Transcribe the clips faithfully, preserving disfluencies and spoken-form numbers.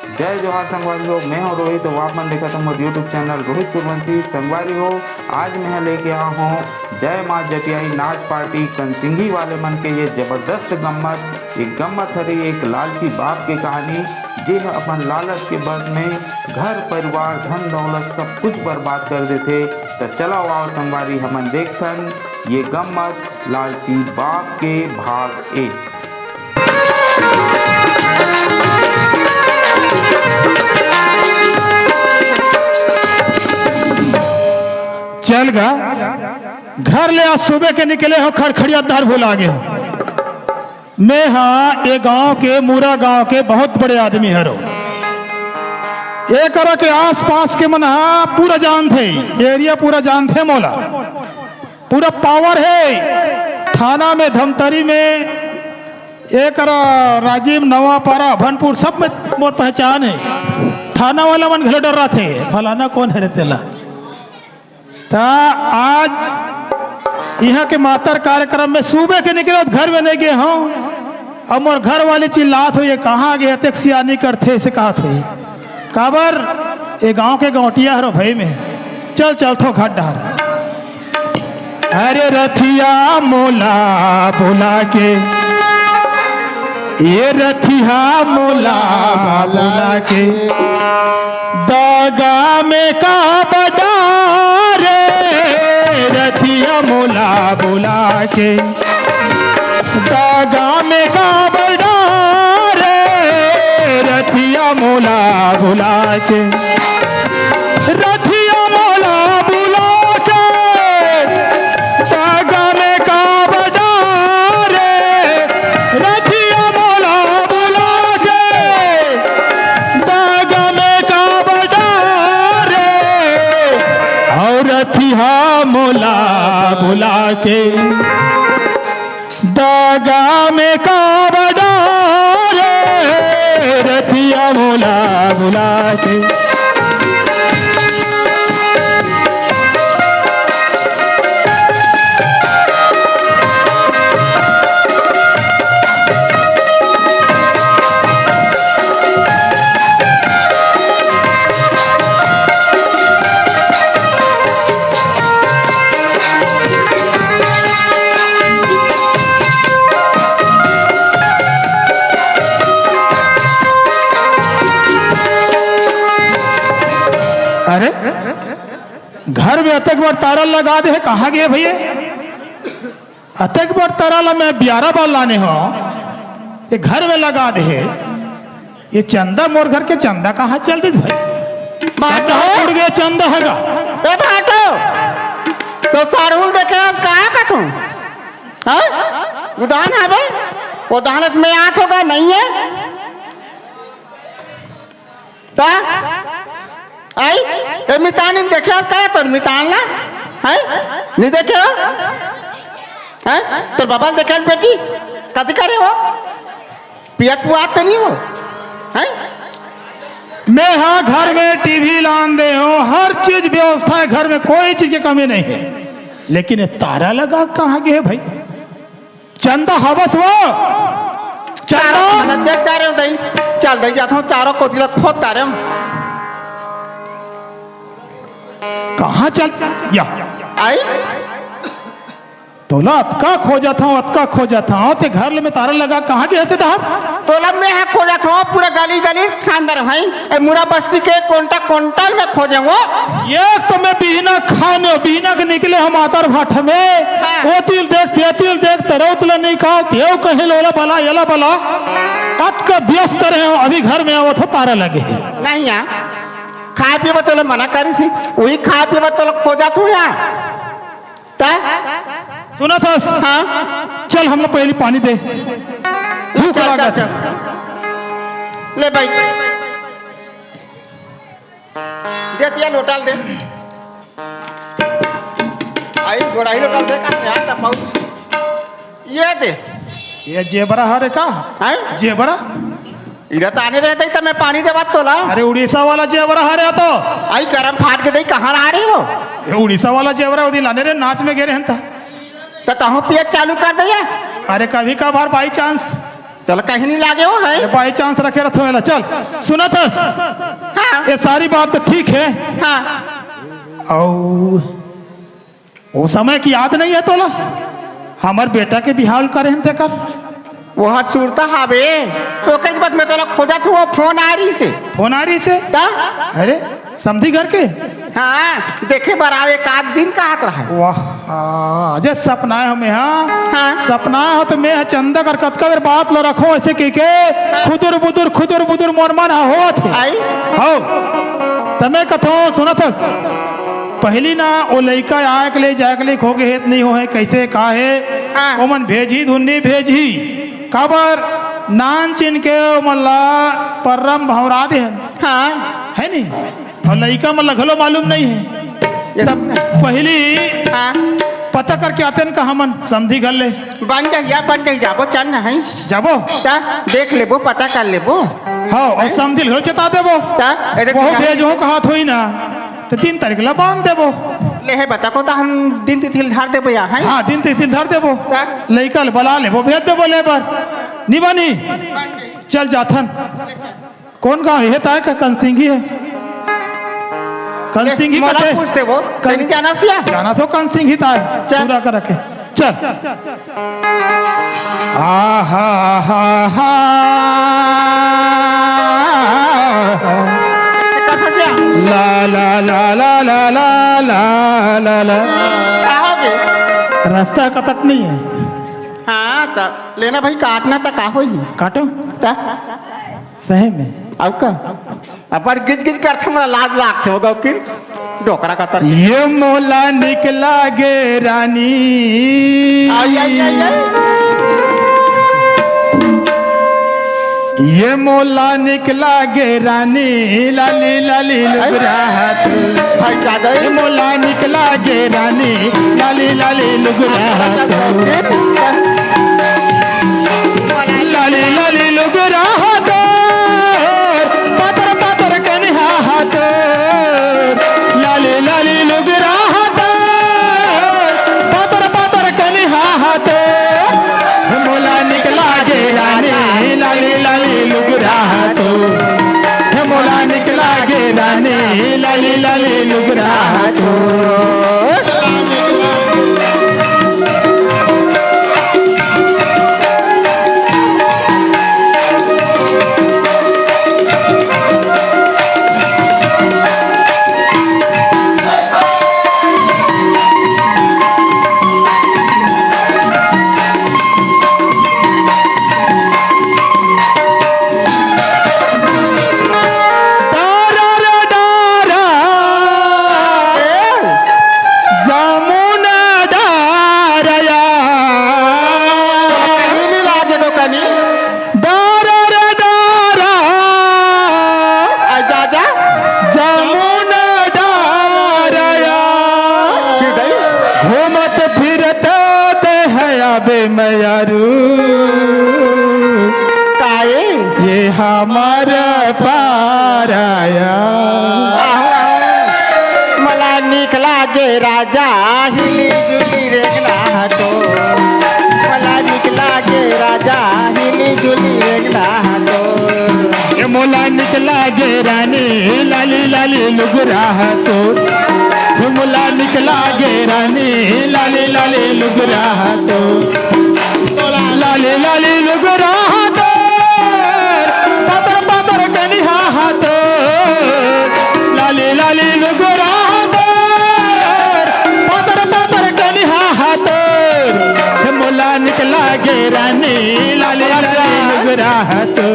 जय जोहार संगवारी हो, मैं हूं रोहित, अउ आप मन देखत हो मोर YouTube चैनल रोहित कुरवंशी। संगवारी हो, आज मैं लेके आया हूं जय मां जटियाई नाच पार्टी कनसिंगी वाले मन के ये जबरदस्त गम्मत। ये गम्मत हरे एक लालची बाप के कहानी, जे ह अपन लालच के बस में घर परिवार धन दौलत सब कुछ बर्बाद कर देथे। त चला आओ संगवारी, हमन देखथन ये गम्मत लालची बाप के भाग एक। चल गा, घर ले आज सुबह के निकले हो, खड़खड़िया दार भुला गे हो। मैं हा ए गांव के, मुरा गांव के बहुत बड़े आदमी हरो। ए करा के आसपास के मन हा पूरा जानथे, एरिया पूरा जानथे मोला। पूरा पावर है थाना में, धमतरी में, एकरा राजिम, नवापारा, अभनपुर, सब में मोर पहचान है। थाना वाला मन घलो डर्राथे, फलाना कोन हरे तेला। त आज इहां के मातर कार्यक्रम में सुबह के निकले, घर में नहीं गे हों। अब मोर घर वाली चिल्लात होही, "कहां गे, अतेक सियानी करथे?" अइसे कहत होही। काबर? ए गांव के गौंटिया हरो भई में। चल, चलथों घाट डहर। अरे रथिया मोला बुला के, ये रथिया मोला बुला के, दागा में काबर डारे, रथिया मोला बुला के। दागा में काबर डारे, रथिया मोला बुला के। रथिया मोला बुला के, दागा में काबर डारे, रथिया मोला बुला के। दागा में काबर डारे, अउ रथिया मोला बुला के। दागा में काबर डारे, रथिया मोला बुला के। अरे, घर में अतेक बड़ तारा लगा दे हे, कहां गे भइया? अतेक बड़ तारा ला मैं बियारा बार लाने हों, ये घर में लगा दे हे। ये चंदा, मोर घर के चंदा कहां चल दिस भाई? भाटो। चंदा उड़ गया, चंदा हगा। ए भाटो, तो साढ़ू ल देखे हस कहां का तू? हां? उदान हवे? उदान में आत होगा, नहीं है? ता? आई? ए मितान ल देखे हस का तोर मितान ला? हैं? नहीं देखे हो? हैं? तोर बाबा ल देखे हस बेटी? कथी करे हो? पियत पुआत तो नहीं हो? हैं? मैं हां घर में टीवी लान दे हों, हर चीज व्यवस्था है घर में, कोई चीज की कमी नहीं है, लेकिन ये तारा लगा कहां गे हे भाई? चंदा हवस वो? चंदा? चारों, मैं देख डारे हों दई। चल दई, जात हों, चारों कोती ला खोद डारे हों। कहां चल? या। आई? तोला अतका खोजत हों, अतका खोजत हों, ते घर ले में तारा लगा कहां गे हस डहर? तोला मैं हां खोजत हों, पूरा गली गली सांदर हई। ए मुरा बस्ती के कोंटा कोंटा ल में खोजे हों। एक तो मैं बिहना खाने, बिहना के निकले हों मातर भाट में, हां। ओती ल देख, तेती ल देख, तरौत ल निकाल, तेव कहे ल ओला बला, एला बला। अतका व्यस्त रहे हों, अभी घर में आवत हों, तारा लगे हे। नहीं आ, खाए पीए बर तोला मना करिस ही, उही खाए पीए बर तोला खोजत हों या। ता? सुनत हस? हां। चल, हमला पहिली पानी दे। भूख चल, चल, लागत हे। चल। ले भाई। दे तिया लोटा ल दे। आई गोड़ाही लोटा ल दे का? यहां तक पहुंच। ये दे। ये जेबरा हरे का? हैं? जेबरा? इरा त आने रहे दई त मैं पानी देवत तोला। अरे उड़ीसा वाला जेबरा हरे तो। आई गरम फाट के दई, कहां रहा रही हो? ये उड़ीसा वाला जेबरा उदी लाने रे, नाच में गे रहे हन त। त तहूं पियत चालू कर दे या? अरे कभी कभार by chance। तोला कहीं नहीं लागे हो, है? अरे, by chance रखे रथो एला। चल, सुनत हस? हाँ। ये सारी बात तो ठीक है। हाँ। अउ वो समय की याद नहीं है तोला? हमर बेटा के बिहाव करे हन तेकर। वो हा सुरता हावे। ओकर बाद में तोला खोजत हूँ, फोन आ रही से। फोन आ रही से? ता? अरे, समधी घर के? हाँ, देखे बर आवे, एक आध दिन कहत रहा। वाह, हाँ, अजय सपना है हमें, हाँ? हाँ। सपना हो तो मैं चंदा कर कतका बेर बात लो रखो ऐसे कह के, खुदुर बुदुर, खुदुर बुदुर मोर मन हा होत है। आई? हो। त मैं कथो, सुनत हस? पहली ना ओ लइका आए के ले, जाए के ले, खो के हेत नहीं हो है, कैसे का है? हाँ। ओमन भेजही धुन नहीं भेजही। काबर नान चिन के ओमन ला परम भंवरा दे हन। हाँ। है नी? अउ लइका मन ला घलो मालूम नहीं है। ये तब सुन ना। पहली हाँ। पता करके आते न कहा मन, समधी घर ले। बन जहिया, बन जही, जाबो, चल ना, हैं? जाबो? ता देख लेबो, पता कर लेबो। हाँ, अउ समधी ल घलो चेता देबो। ता, ए देख, वो जा। भेजो कहा थोई ना, तो तीन तारीख ला बांध देबो। ले हे बता को, ता हम दिन तिथि ल धर देबो या, हैं? हाँ, दिन तिथि ल धर देबो। ता? लइका ल बला लेबो, भेज देबो ले बर। नी बनी? चल जाथन। कौन गांव हे? ताय का कंसिंगी हे? कंसिंगी मोला कथे? पूछते वो, कंस-, नहीं जाना सिया? जाना तो कंसिंगी ताय, चल। पूरा कर रखे। चल। आहा, हा, हा। कथा सिया? ला, ला, ला। का हो बे? रास्ता कतट नहीं है। हाँ, त लेना भाई, काटना त का होई? काटो। त? सही में। अउ का? अबर गिज गिज करथे, मोला लाज लागथे, वो गौकिन डोकरा का तर। ये मोला निकला गे रानी। आई, आई, आई, आई। ये मोला निकला गे रानी, लाली, लाली लुगरा हाथ। भाई, का दे? ये मोला निकला गे रानी, लाली, लाली लुगरा हाथ। लाली, लाली लुगरा हाथ। पातर पातर कनिहा हा तोर, लाली लाली लुगरा हा तोर, पातर पातर कनिहा हा तोर। हे मोला निकला गे रानी, लाली लाली लुगरा हा तोर। हे मोला निकला गे रानी, लाली लाली लुगरा हा तोर। डारा रे डारा, जामुन डारया। कहीं नहीं लागे तो कनी। डारा रे डारा, आ, जा, जा। जामुन डारया। सीधा ही। घूमत फिरत ते है अबे मयारू। काए? ये हमर पारया। आहो, आहो। मला निकला गे राजा, हिली जुली रेंगना तो। मला निकला गे राजा, हिली जुली रेंगना तो। ए मोला निकला गे रानी, लाली लाली लुगरा तो। ए मोला निकला गे रानी, लाली लाली लुगरा तो। लाली लाली लुगरा तो। पातर पातर कनिहा हा तो। लाली लाली लुगरा हा तो। पातर पातर कनिहा हा तो। हे मोला निकला गे रानी, लाली लाली लुगरा हा तो।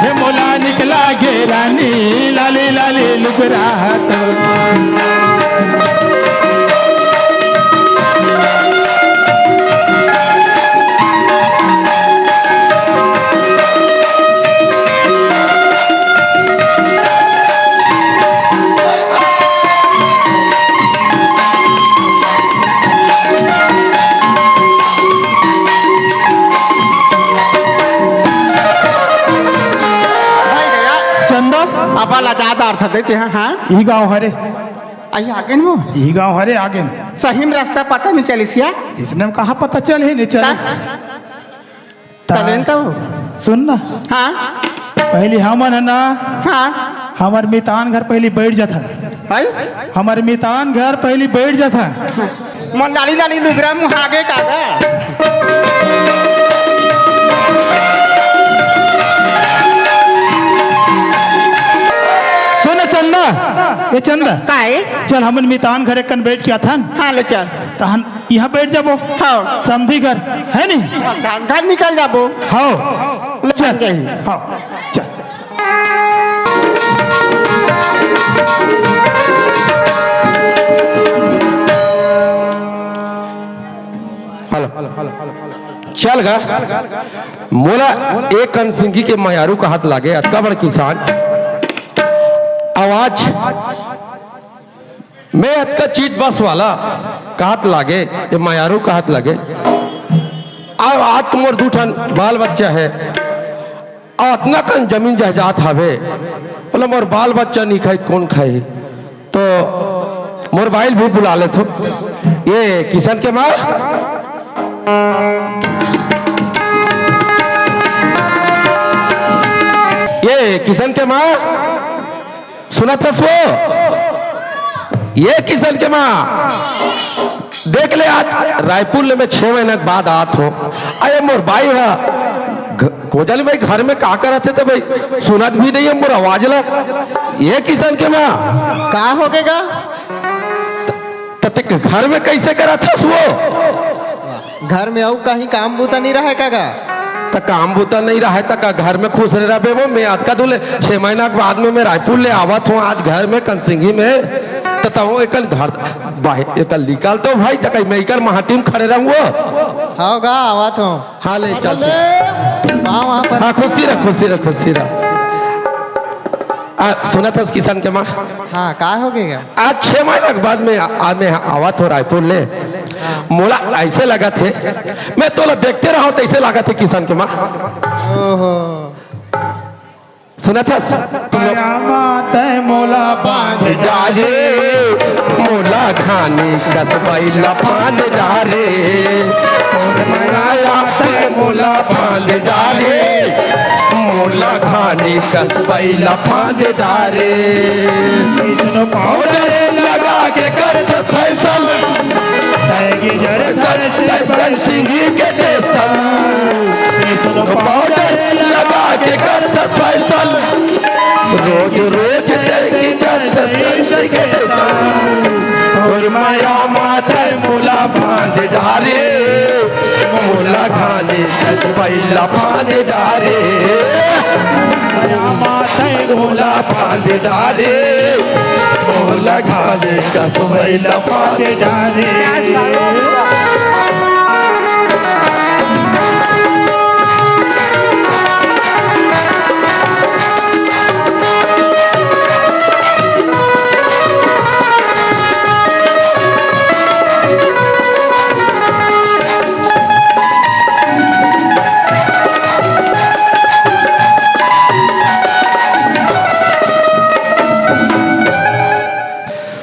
हे मोला निकला गे रानी, लाली लाली लुगरा हा तो। भाई गया। चंदा? अब ला ज्यादा अर्थ देते हैं, हाँ? ई गांव हरे। आई आगे न वो? ई गांव हरे आगे न। सही में रास्ता पता नहीं चलिस या? इसने में कहा पता चल ही नहीं चले। का? तलेन तो। सुन ना। हाँ। पहली हमन है ना। हाँ। हमर मितान घर पहली बैठ जाथन। भाई। हमर मितान घर पहली बैठ जाथन। मन लाली लाली लुगरा मुहागे कागा। सुन चंदा, ये चंदा। काहे? चल हमन मितान घर एक कन बैठ के आथन। हाँ, ले चल। तहन यहाँ बैठ जाबो। हाँ। समधी घर, है नी? घर, घर निकल जाबो। हाँ। ले चल। चल। हाँ, चल। हेलो। चल गा। मोला एक कन सिंगी के मयारू कहत लागे, अतका बड़ किसान। आवाज मैं अतका चीज बस वाला कहत लागे, ये मयारू कहत लागे। अब आज तो मोर दू ठन बाल बच्चा है, अउ अतना कन जमीन जायदाद हवे, बोला मोर बाल बच्चा नहीं खाई, कौन खाई? तो मोर बाइल भी बुला ले तो। ये किशन के माँ, ये किशन के माँ, सुनत हस वो? ये किशन के माँ, देख ले, आज रायपुर ले मैं छह महीना के बाद आत हो। अरे मोर बाई हा, घ-, कोजल भाई घर में का करत हे तो भाई सुनत भी नहीं है मोर आवाज ला। ये किशन के माँ, का हो गे गा? त-, त-, ते घर में कैसे करत हस वो? घर में अउ कहीं काम बूता नहीं रहे का गा? त काम बूता नहीं रहे त का घर में खुश रहे रहे वो? मैं आज का तुले छह महीना के बाद में मैं रायपुर ले आवत हूँ, आज घर में कंसिंगी में, त तहूँ एकन घर बाहर एकन निकाल तो भाई, त कहीं मैं एकन माटी में खड़े रहूँ वो? हाँ गा, आवत हूँ। हाँ, ले चल, चल। वहाँ, वहाँ पर हाँ, खुशी रह, खुशी रह, खुशी रह। आ, सुनत हस किशन के माँ? हाँ, का हो गया? आज छह महीना के बाद में आ, आ, मैं आवत हो रायपुर ले। हाँ। मोला ऐसे लगत हे, मैं तोला देखते रहो तो ऐसे लगत हे किशन के माँ। ओहो। सुनत हस? तुम लोग माया माते मोला बांध डाले, मोला घानी कस बइला फांद डाले। माया माते मोला बांध डाले, मोला घानी कस बइला फांद डाले। कृष्ण पाउडर लगा के करत फैशन, तैगी जर धर से बंसिंगी के देशन। कृष्ण पाउडर लगा के करत फैशन, रोज रोज तैगी जर धर से बंसिंगी के देशन। तोर माया माते मोला बांध डारे, मोला घानी बइला फांद डारे। माया माते मोला फांद डारे, मोला घानी कस बइला फांद डारे।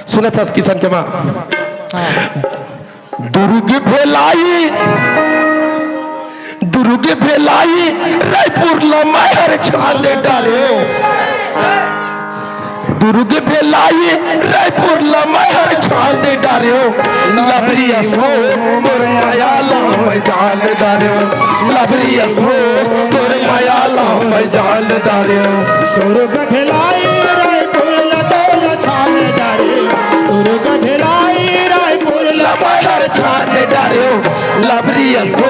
सुनत हस किशन के माँ? हाँ। दुर्ग भेलाई, दुर्ग भेलाई, रायपुर ला मैं हर छाल डारे। दुर्ग भेलाई, रायपुर ला मैं हर छाल डारे। लबरी असो तोर माया ला मैं जान डारे। लबरी असो तोर माया ला मैं जान डारे। दुर्ग भेलाई, रायपुर ला तोर छाल डारे। दुर्ग भेलाई, रायपुर ला मैं हर छाल डारे। लबरी असो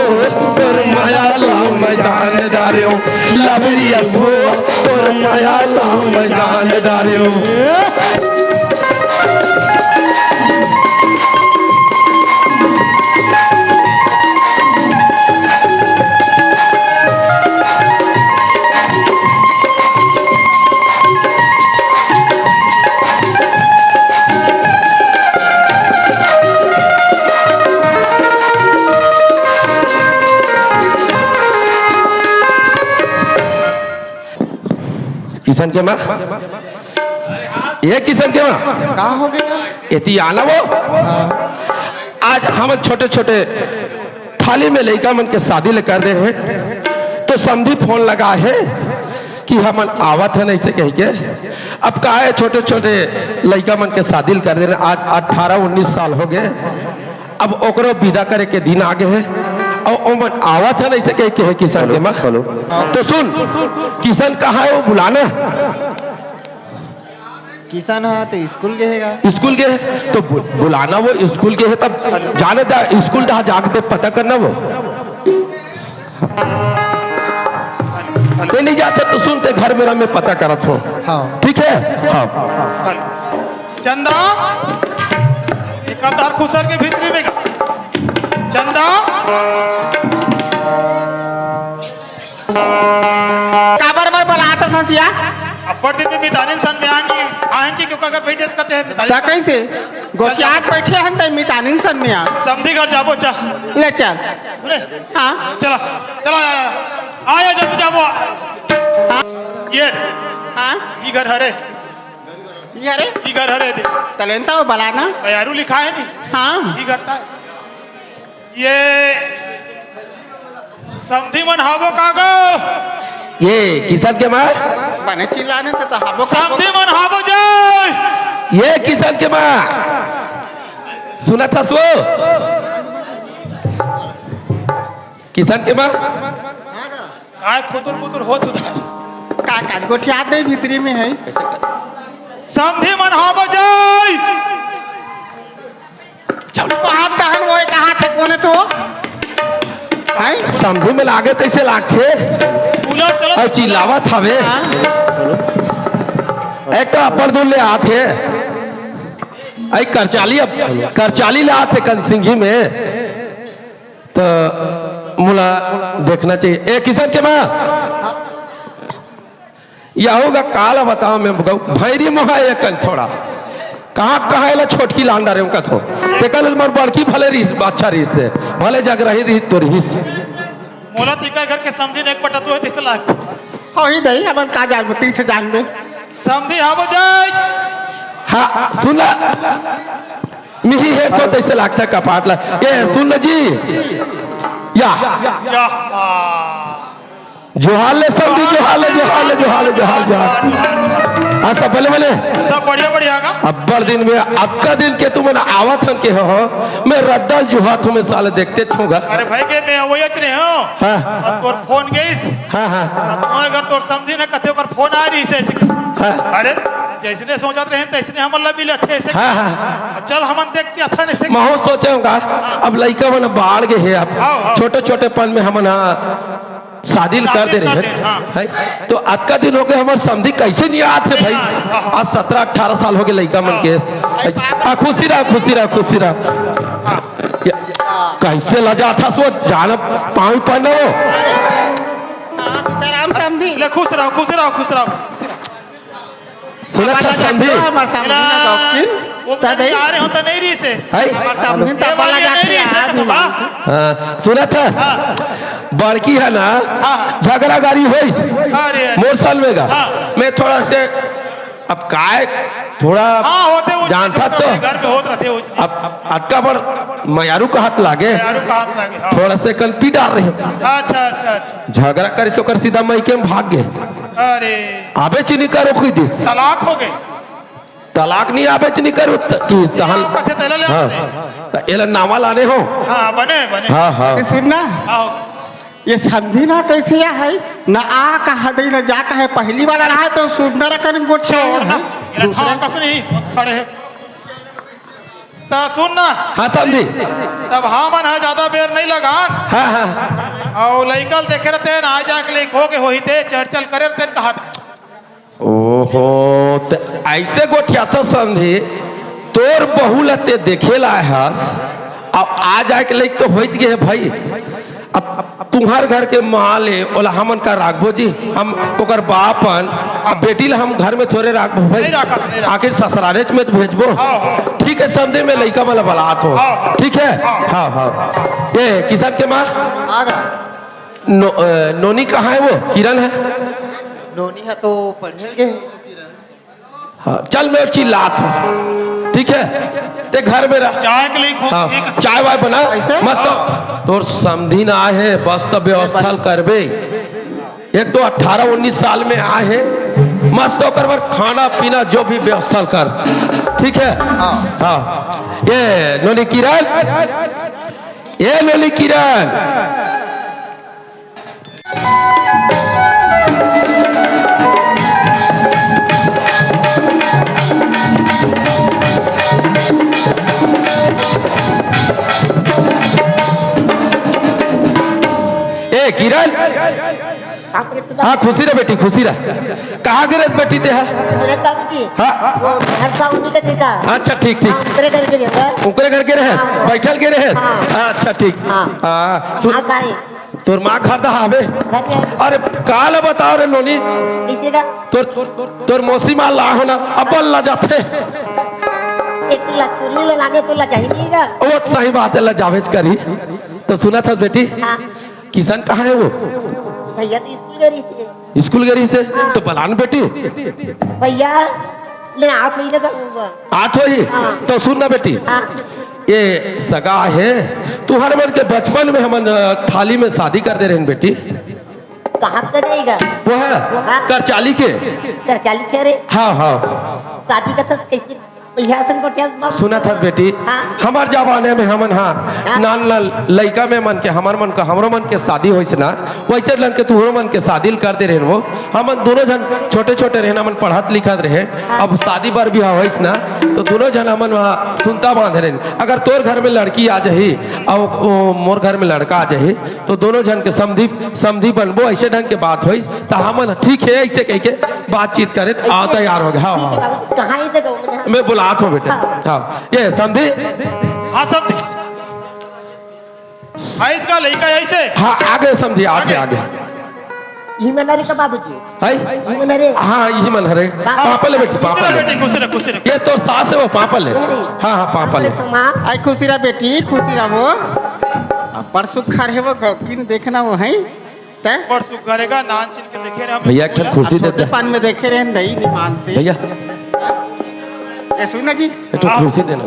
तोर माया ला मैं जान डारे। लबरी असो तोर माया ला मैं जान डारे। किशन के माँ, ये किशन के माँ, का हो गया? एती आना वो। हाँ। आज हम छोटे छोटे थाली में लइका मन के शादी ले कर दे रहे। तो समधी फोन लगा हे कि हमन आवत हन, अइसे कहिके। अब का हे, छोटे छोटे लइका मन के शादी ल कर देना, आज अठारह उन्नीस साल हो गे। अब ओकरो विदा करे के दिन आ गे हे, अउ ओमन आवत हन, अइसे कहिके हे किशन के माँ। हेलो। तो सुन, किशन कहाँ हे, वो बुलाना। किशन ह तो स्कूल गे हे गा। स्कूल गे हे तो बु-, बुलाना, वो स्कूल गे हे, तब जाने दा, स्कूल दा जाके पता करना वो। ते नहीं जाते तो सुन, ते घर मेरा मैं पता करत हूँ। हाँ। ठीक है? हाँ। चंदा, एक तार खुसर के भीतरी में गा। चंदा। काबर बर बलात हस या? अब्बड़ दिन में मितानिन सन में आन की, आन की क्यों कर बैठे इसका ते मितानिन ता सन? कइसे? गोठियात बैठे हन त मितानिन सन में आ। समधी घर जाबो, चल। ले चल। सुने? हाँ। चला, चला, आया, आया, जल्दी जाबो। हाँ। ये। हाँ। ई घर हरे। ई हरे? ई घर हरे दे। तलेन त वो बलाना। बयारू लिखा है नी? हाँ। ई घर ता। ये समधी मन हावो का गो? ये किशन के माँ? बने चिल्लाने तो, तो हावो का गो? समधी मन हावो जाय। ये किशन के माँ, सुनत हस वो? किशन के माँ, काय खुतुर पुतुर होत उधर? का कान गोठियात नहीं भीतरी में है। समधी मन हावो जाय। बात तहन वो कहा थे, कोने तो? हैं? समधी में लागे तइसे लागथे। पूजा चलत अउ चिल्लावत हवे। हाँ। एक तो अब्बड़ दूर ले आत हे। अई करचाली, अब करचाली ले आत हे कनसिंगी में। तो मोला देखना चाहिए। ए किशन के माँ। यहू का काला बताओ, मैं भैरी मोहा एकन थोड़ा। कहाँ, कहाँ एला छोटकी लान डारे उनका थो। तेकर ले मोर बड़की भले रहिस, अच्छा रहिस से। भले जग रही रही तो रहिस। मोला तो इकर घर के समधी ने एक पटत हुए तइसे लागथे। हो ही दई, हमन का जानबो, तीन छे जानबे। समधी हावो जाय। हाँ, सुन ला। मिही हेर तो तइसे लागथे कपाट ला। ये सुन ला जी। या। या। जोहार ले समधी, जोहार ले, जोहार ले, जोहार ले, जोहार, जोहार। आ, सब बले, बले। सब बढ़िया, बढ़िया का? अब्बड़ दिन में, अतका दिन के तुमन आवत हन के हो, मैं रद्दा जोहात हूँ, मैं साले देखते छूंगा। अरे भाई के मैं वही अच रहे हूँ। हाँ। अब तोर फोन गईस। हाँ, हाँ। अब तुम्हारे घर तोर समधी ने कथे ओकर फोन आ रही से, ऐसे। हाँ। अरे, जैसने सोचत रहे, तैसने हमन ला मिलत हे, ऐसे। हाँ, हाँ। चल, हमन देख के अथन, ऐसे। महू सोचे हूँ का, अब लइका मन बाढ़ गे हे, अब हाँ, हाँ। छोटे-छोटे पन में हमन, हाँ। शादी ल कर दे रहे हैं। हाँ। है? तो अतका दिन हो गए, हमर समधी कैसे नहीं आत हे भाई? हाँ, हाँ। आज सत्रह अठारह साल हो गए लइका मन के। हाँ। हाँ, खुशी रहा, खुशी रहा, खुशी रहा। हाँ। ये कैसे लजात हस वो, जान पाँव पर न वो। हाँ, सीताराम समधी। ले, खुश रहो, खुश रहो, खुश रहो, खुश रहो। सुनत हस समधी? हमर समधी ना दौकिन। वो ता दई। आ रहे हो तो नहीं रही से। है? हमर समधी ये तो वाली बला नहीं रही से, आज तो बा। हाँ, सुनत हस? हाँ। बड़की है ना, हाँ। झगड़ा गारी होइस। अरे, अरे। मोर सन में गा। हाँ। मैं थोड़ा से, अब काय, थोड़ा हाँ, होते वो जानता छोटे तो। घर में होत रहते वो। अब अतका बड़ मयारू का हाथ लागे। मयारू का हाथ लागे, हाँ। थोड़ा से कन पी डार रहे। अच्छा, अच्छा, अच्छा। झगड़ा करिस ओकर सीधा मइके में भाग गे। अरे। आबे चीनी करो कोई दिस। तलाक हो गए। तलाक नहीं आबे चीनी करो त-, किस तहन। कथे तेला ले हाँ। आते। त एला नावा लाने हो। हाँ, बने, बने। हाँ, हाँ। ये सुन ना। आओ। ये समधी ना कैसे या है? ना आ कहा दे, ना जा कहा है। पहली बार रहा है तो सुंदर कन गोट छोड़ ना। है। ये दूसरा ठा कस नहीं, खड़े है। त सुन ना। हाँ, समधी। तब हमन ह ज्यादा बेर नहीं लगान। हाँ, हाँ। अउ लइका ल देखे रहते न, आ जाके लइक हो के होही ते, चर्चा ल करे रहते न, कहा थे। ओहो, त ऐसे गोठियाथस समधी, तोर बहू ल ते देखे ल आए हस, अब आ जाए के लइक तो होइच गे हे भाई। अब तुम्हर घर के माल ए, ओला हमन का राखबो जी? हम ओकर बाप हन, अब बेटी ला हम घर में थोड़े राखबो भाई? नहीं राखस, नहीं राखस। आखिर ससुरारेच में तो भेजबो। हाँ, हाँ। ठीक है, समधी, मैं लइका मन ला बलात हूँ। हाँ, हाँ। ठीक है? हाँ। हाँ, हाँ। ये किशन के माँ? आ गा। नो-, अ, नोनी कहाँ है वो? किरण है? नोनी है तो पढ़े गे। हाँ, चल मैं चिल्लात हूँ, ठीक है, ते घर में रह। चाय के लिए खूब हाँ, एक चाय वाय बना, ऐसे? मस्त। हाँ। तोर समधी ना आए हे, बस तो व्यवस्था करबे। एक तो अठारह उन्नीस साल में आए हैं, मस्त ओकर बर खाना पीना जो भी व्यवस्था कर, ठीक है? हाँ। हाँ। ये नोनी किरण, ये नोनी किरण। ए किरण, हाँ, खुशी रह बेटी, खुशी रह। कहाँ गे रहेस बेटी ते हा? सुरत बाबूजी। हाँ। वो घर का उन्हीं का ठेका। अच्छा, ठीक, ठीक। हाँ, उनकरे घर के रहूँगा। उनकरे घर के रहेस? हाँ। बैठल के रहेस? हाँ। अच्छा, ठीक। हाँ। हाँ, सुन, हाँ, काहे? तोर माँ घर दहा हवे? घर में। अरे, काला बताओ रे नोनी। किसी का? तोर, तोर मौसी माँ ला हो ना, अपन ला जाथे। एक तो लचकुरी ला लाने तो ला जाही नहीं का? वो तो सही बात है, ला जावेच करी। तो सुनत हस बेटी? हाँ। किशन कहाँ है वो? भैया तो स्कूल गई से। स्कूल गई से? हाँ। तो बलान बेटी। भैया, ले आत होई ना कहूँगा। आत होई? हाँ। तो सुन ना बेटी। हाँ। ये सगा है, तुहर मन के बचपन में हमन, अ, थाली में शादी कर दे रहे हैं बेटी। कहाँ से गई गा? वो है, हाँ। करचाली के। करचाली के रे? हाँ, हाँ। शादी का था कैसे? यहाँ से गोठिया बाबू। सुनत हस बेटी, हाँ। हमर जमाने में हमन, हाँ, हाँ। नान नान लइका में मन के, हमर मन के, हमरो मन के शादी होइस ना, वैसे ढंग के तुहरो मन के शादी ल कर दे रहेन वो। हमन दोनों झन छोटे छोटे रहेन, हमन पढ़त लिखत रहेन। हाँ। अब शादी बर बिहाव होइस ना, तो दोनों झन हमन वहाँ सुनता बांधे रहेन। अगर तोर घर में लड़की आ जाही, अउ ओ, मोर घर में लड़का आ जाही, तो दोनों झन के समधी, समधी बनबो, ऐसे ढंग के बात होइस, तो हमन ठीक है, ऐसे कह के बातचीत करे, आ, तैयार हो गए। हाँ, ठीक है हाँ। बाबू, कहाँ ये जगह में? मैं बुलात हूँ बेटा। हाँ। हाँ, ये समधी। हाँ, समधी। हाँ, इसका लइका ऐसे। हाँ, आगे समधी, आगे, आगे। आगे। ई मन हरे का बाबूजी? है? ई मन हरे? हाँ, ई मन हरे। हाँ। पापा ले बेटी, पापा ले। खुशी रह बेटी, खुशी रह, खुशी रह। ये तो सास है, वो पापा ले। अरे। हाँ, हाँ, पापा ले। अरे तो माँ। आई खुशी रह बेटी, खुशी रह वो। आ, पर सुख खा रहे वो गौकिन देखना वो है। तै? पर सुख करेगा, नान चिन के देखे रहे हम भैया, एक ठन बोला। खुशी छोटे देते। पान में देखे रहे दही निमान से। भैया। ए, सुन ना जी। एक ठो हाँ। कुर्सी दे ना।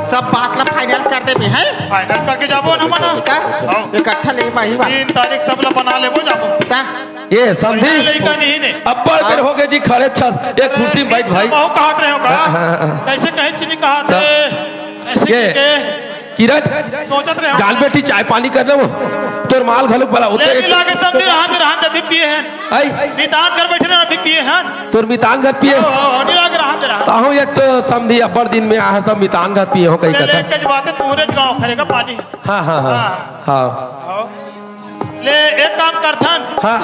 सब बात ला final कर देबे, हैं? Final करके जाबो ना, मना। का? हाँ। इकट्ठा ले बाही बात। तीन तारीख सब ला बना लेबो, जाबो। ता? ये समधी। बढ़िया लइका नहीं ने। अब्बड़ बेर हाँ। हो गए जी खड़े छस। एक अरे, कुर्सी में बैठ पीछे भाई। बहु कहत रहे हो का? हाँ, हाँ, हाँ। कैसे कहे चीनी कहत ता? है? ऐसे ये। के? किरण, सोचत रहे हो। जान बेटी, चाय पानी कर ले वो। तोर माल घलुक बला होते। ले मिला के समधी, रहन दे, रहन दे, अभी पिए हैं। आई। मितान घर बैठे ना, अभी पिए हैं। तोर मितान घर पिए। ओ, ओ, ओ, नहीं लाग रहा, दे रहा। ताहू एक तो समधी अब्बड़ दिन में आहा सब मितान घर पिए हो कहीं ले, ले, कथा। एक बात है, तोरे गाँव खरेगा पानी। हाँ, हाँ, हाँ। हाँ। हाँ। आओ। ले, एक काम करथन। हाँ।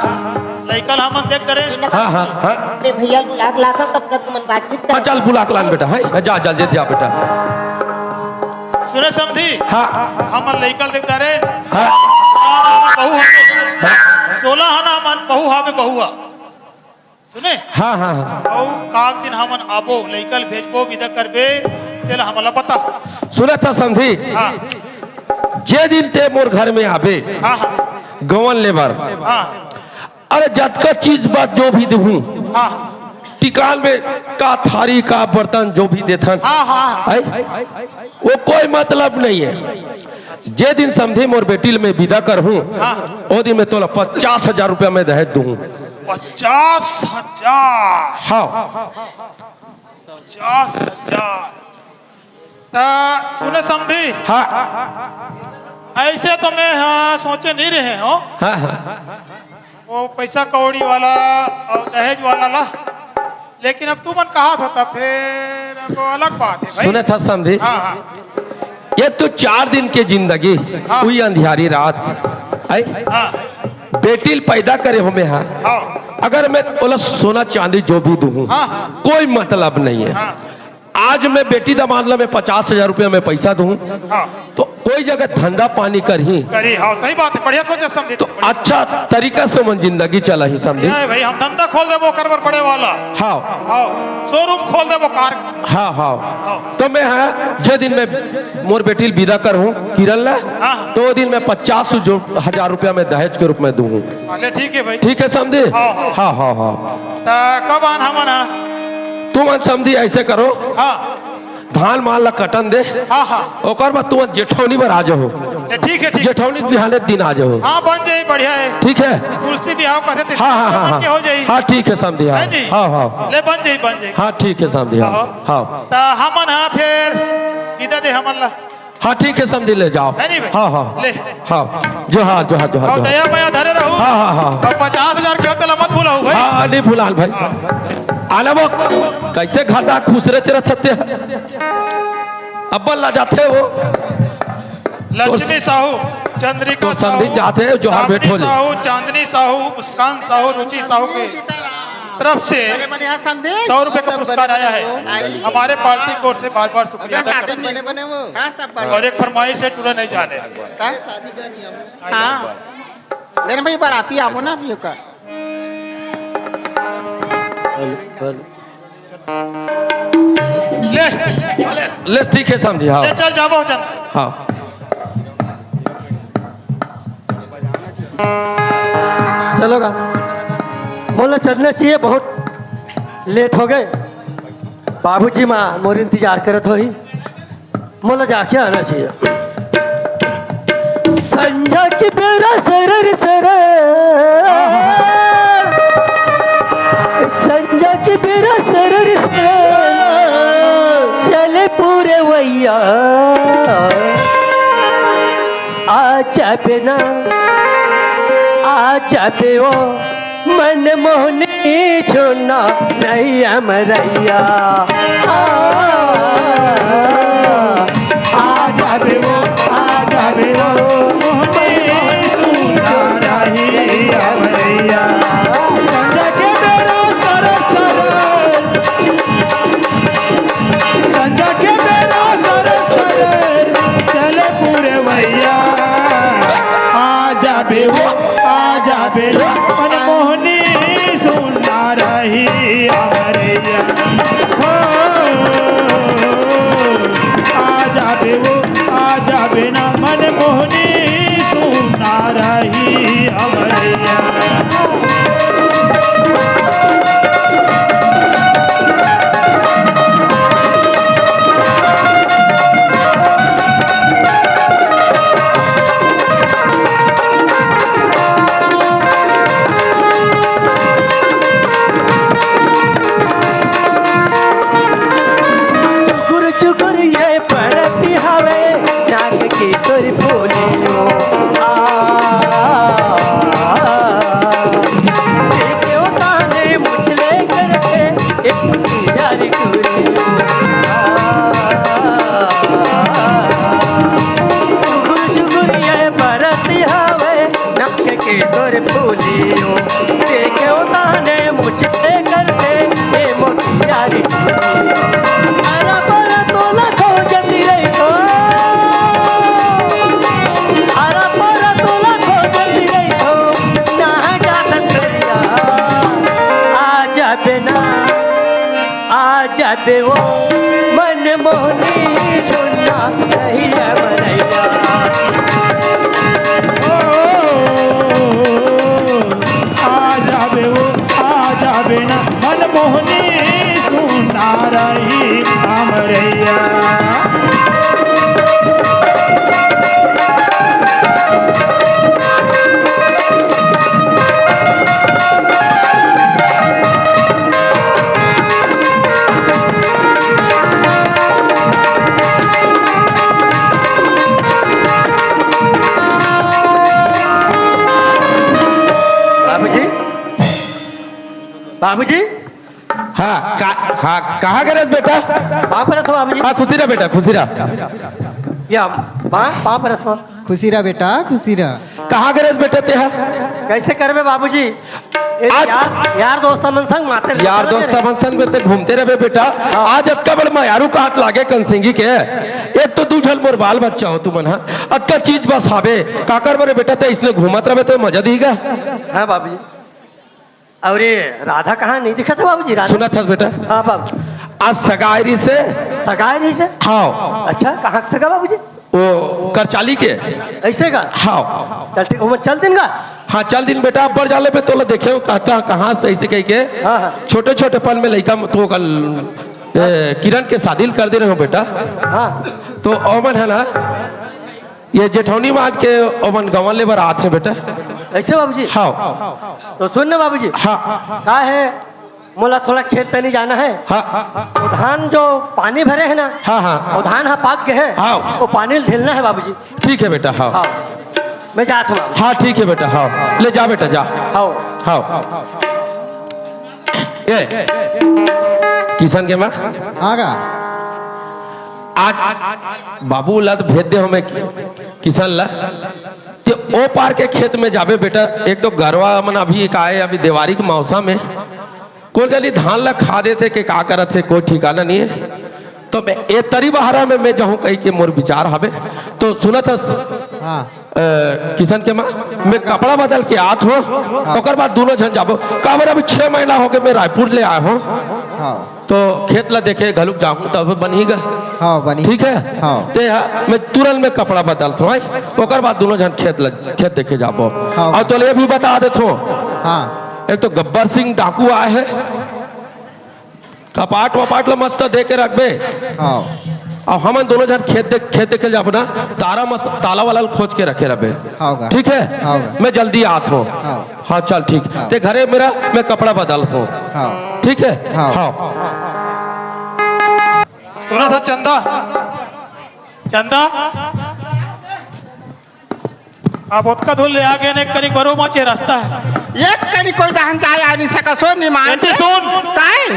लइका ला हमन देख डरे। हाँ, हाँ, हाँ। ले भैया बुला के लाथन, तब तक तुमन बातचीत कर। हाँ, चल बुला के लान बेटा, हाँ, जा, जा, जा, जा बेटा। सुने समधी। हाँ। हमन लइका ल देख डरे। हाँ। सोलह आना हमन बहू हवे। हाँ। सोलह आना हमन बहू हवे, बहुआ। सुने? हाँ, हाँ, हाँ। अउ काग दिन हमन आबो, लइका ल भेजबो, विदा करबे, तेला हमला बता। सुनत ह समधी? हाँ। जे दिन ते मोर घर में आबे, हाँ, हाँ। गवन ले बर। हाँ। अरे जतका चीज बात जो भी देहूँ, हाँ। टिकान में का थारी, का बर्तन, जो भी देथन। हाँ, हाँ, हाँ। है? वो कोई मतलब नहीं है। जे दिन समधी मोर बेटी ल मैं विदा करहूँ, हाँ। ओ दिन मैं तोला पचास हजार रुपया मैं दहेज दूँ। पचास हजार? हाँ। पचास हजार। त सुने समधी। हाँ। ऐसे तो मैं, हाँ, सोचे नहीं रहे हो। हाँ, हाँ। वो पैसा कौड़ी वाला अउ दहेज वाला ला। लेकिन अब तुमन कहा था, तब फिर अब वो अलग बात है भाई। सुने था समधी। हाँ, हाँ। ये तो चार दिन के जिंदगी, हाँ। उही अंधियारी रात। आई? हाँ। बेटी ल पैदा करे हो मैं, हाँ। हाँ। अगर मैं ओला सोना चांदी जो भी दूँ, हाँ, हाँ। कोई मतलब नहीं है। हाँ। आज मैं बेटी दामाद ला मैं पचास हजार रुपया मैं पैसा दूँ, हाँ। तो कोई जगह धंधा पानी करही। करी, हाँ, सही बात है, बढ़िया सोचे समधी तो तू, बढ़िया अच्छा सोचे। तरीका से मन जिंदगी चलाही समधी। ए भाई, हम धंधा खोल देबो ओकर बर बड़े वाला। हाँ। हाँ, showroom खोल देबो कार। हाँ, हाँ। हाँ। तो मैं, हाँ, जे दिन मैं मोर बेटी ल विदा करहूँ किरण ला, हाँ। तो ओ दिन मैं पचास जो हजार रुपया मैं दहेज के रूप में दूँ। हाँ, ले, ठीक है भाई। ठीक है समधी? हाँ, हाँ। हाँ, हाँ, हाँ। त कब आन हमन, हाँ? तुमन समधी ऐसे करो। हाँ। धान मान ला कटन दे। हाँ, हाँ। ओकर बाद तुमन जेठौनी बर आ जाहू। ए, ठीक हे, ठीक। जेठौनी के बिहाने दिन आ जाहू। हाँ, बन जाही, बढ़िया हे। ठीक हे। तुलसी बिहाव कथे ते हाँ, हाँ, हाँ, मन के हो जाही। हाँ, ठीक हे, समधी, हाँ। हे नी? हाँ, हाँ। ले, बन जाही, बन जाही। हाँ, ठीक हे, समधी, हाँ। हाँ। हाँ। त हमन, हाँ, फेर विदा दे हमन ला। हाँ, ठीक हे, समधी, ले जाव। हे नी भाई? हाँ, हाँ। ले। हाँ। जोहार, जोहार, जोहार, अउ जोहार। दया मया धरे रहू। हाँ, हाँ, हाँ। अउ पचास हजार के तेला मत भुलाहू भाई। हाँ, नहीं भुलान भाई। हाँ। आला वो कैसे घाटा खुसरे चरत हत्ते। अब्बल ला जाथे वो। लक्ष्मी साहू, चंद्रिका तो समधी साहू, जाथे, जोहार भेंट दामिनी हो जाए। साहू, चांदनी साहू, मुस्कान साहू, रुचि साहू के तरफ से बने बने यहाँ संदेश। सौ रुपए का पुरस्कार आया है। हमारे पार्टी की ओर से बार बार शुक्रिया अदा करते हैं। बने बने वो। हाँ, सब बने। और एक फरमाइश है, टूरा नहीं जाने। का? हाँ। नहीं भाई, बाराती आवो ना अभी का। ले, ले, ठीक है समधी, हाँ। ले चल जाबो चंद। हाँ। चलो गा, मोला चलना चाहिए, बहुत लेट हो गए। बाबूजी माँ मोर इंतजार करत होही। मोला जाके आना चाहिए। संझा के बेरा सरर सरर, संझा के बेरा सरर सरर, चले पुरवैया। आ जाबे ना, आ जाबे ओ मन मोहनी झुन्ना रहिया मरैया। आ, आ जाबे वो, आ जाबे वो, मोहनी झुन्ना रहिया मरैया। संझा के बेरा सरर सरर, संझा के बेरा सरर सरर, चले पुरवैया। आ जाबे वो, आ जाबे वो, मन मोहनी सुना रही अमरैया। हो, आ जाबे वो, आ जाबे ना, मन मोहनी सुना रही अमरैया। चुकुर चुकुर ये परत हवे, नाक के तोर बोलियो। आ, देखे ओ ताने मुझले करके, एक यार टूरी। आ, चुकुर चुकुर ये परत हवे, नाक के तोर बोलियो। देखे ओ ताने मुझले करके, ए मोर यारी। हरा पर तोला खोजती रही हो, हरा पर तोला खोजती रही हो, ना जात करिया। आ जाबे ना, आ जाबे वो मन मोहनी झुन्ना रहिया मरैया। ओ, आ जाबे वो, आ जाबे ना, मन मोहनी सुना रही अमरैया। बाबूजी, बाबूजी। हाँ, का, हाँ, कहाँ गे रेहेस बेटा? पाँव परत हँव बाबूजी। हाँ, खुशी रह बेटा, खुशी रह। या, पाँव, पाँव परत हँव। खुशी रह बेटा, खुशी रह। कहाँ गे रेहेस बेटा तेहा? कइसे करबे बाबूजी? ए, आज यार, यार दोस्त मन संग माते रहते यार ना दोस्त मेरे। मन संग में ते घूमते रहबे बेटा। हाँ। आज अतका बड़ मयारू काट लागे कनसिंगी के। एक तो दू झन मोर बाल बच्चा हो तुमन, हाँ। अतका चीज बस हावे। काकर बरे बेटा ते इसने घूमत रहबे ते मजा दीगा। हाँ बाबूजी। अउ ये राधा कहाँ नहीं दिखत हे बाबूजी? राधा? सुनत हस बेटा? हाँ बाबू। आज सगाई रहिसे। सगाई रहिसे? हाँ। अच्छा, कहाँ के सगा बाबूजी? वो करचाली के। अइसे का? हाँ। चल ठीक, ओमन चल दिन का? हाँ, चल दिन बेटा, अब्बड़ जाले पे तोला देखे हो, कहाँ, कहाँ, कहाँ से अइसे कहिके। हाँ, हाँ। छोटे-छोटे पन में लइका म-, तो कल ए, किरण के शादी ल कर दे रहे हो बेटा। हाँ। तो ओमन है ना, ये जेठौनी मान के ओमन गंवा ले बर आत हे बेटा। ऐसे बाबूजी? हाँ। तो सुन ना बाबूजी। हाँ। का है, मोला थोड़ा खेत तनी जाना है। हाँ। वो धान जो पानी भरे है ना, हाँ, हाँ। वो धान हा पाक के है, हाँ। वो पानी ढीलना है बाबूजी। ठीक है बेटा, हाँ। हाँ। मैं जात हूँ बाबूजी। हाँ, ठीक है बेटा, हाँ। ले जा बेटा, जा। हाँ। हाँ। ए, किशन के माँ? हाँ गा। आज बाबू ला तो भेज दे हमें कि-, किशन ला। ते ओ पार के खेत में जाबे बेटा, एक तो गरवा मन अभी एक आए, अभी देवारी के मौसम में कोई कनी धान ला खा देथे के का करत हे, कोई ठिकाना नहीं है। तो मैं ए तरी बहारा में मैं जाहूँ कही के मोर विचार हवे। तो सुनत हस, हाँ। अ, किशन के माँ, मैं कपड़ा बदल के आत हूँ, हाँ। ओकर बाद दोनों झन जाबो। काबर अभी छह महीना हो गए मैं रायपुर ले आए हूँ। हाँ। तो खेत ला देखे घलुक जाहूँ तब बनही गा। हाँ, बनही। ठीक है? हाँ। ते हा, मैं तुरंत में कपड़ा बदलत हूँ, आई? ओकर बाद दोनों झन खेत ल-, खेत देखे जाबो। हाँ। और तोले ये भी बता देत हूँ, हाँ। एक तो गब्बर सिंह डाकू आए है, कपाट वपाट ला मस्त दे के रखबे। हाँ। और हमन दोनों झन खेत देख, खेत देखे जाबो ना, तारा मस-, ताला वाला ल खोज के रखे रहबे। हाँ गा। ठीक है? हाँ गा। मैं जल्दी आत हूँ। हाँ। हाँ, चल ठीक। हाँ। ते घरे मेरा, मैं कपड़ा बदलत हूँ। हाँ। ठीक है? हाँ। हाँ। सुनत हस चंदा, चंदा, अब ओतका दूर ले आ गए ने, एक कनिक बरो मचे रास्ता है। एक कनिक कोई दहन जाए आ नहीं सका, सुन नहीं मान एती से। सुन। काय?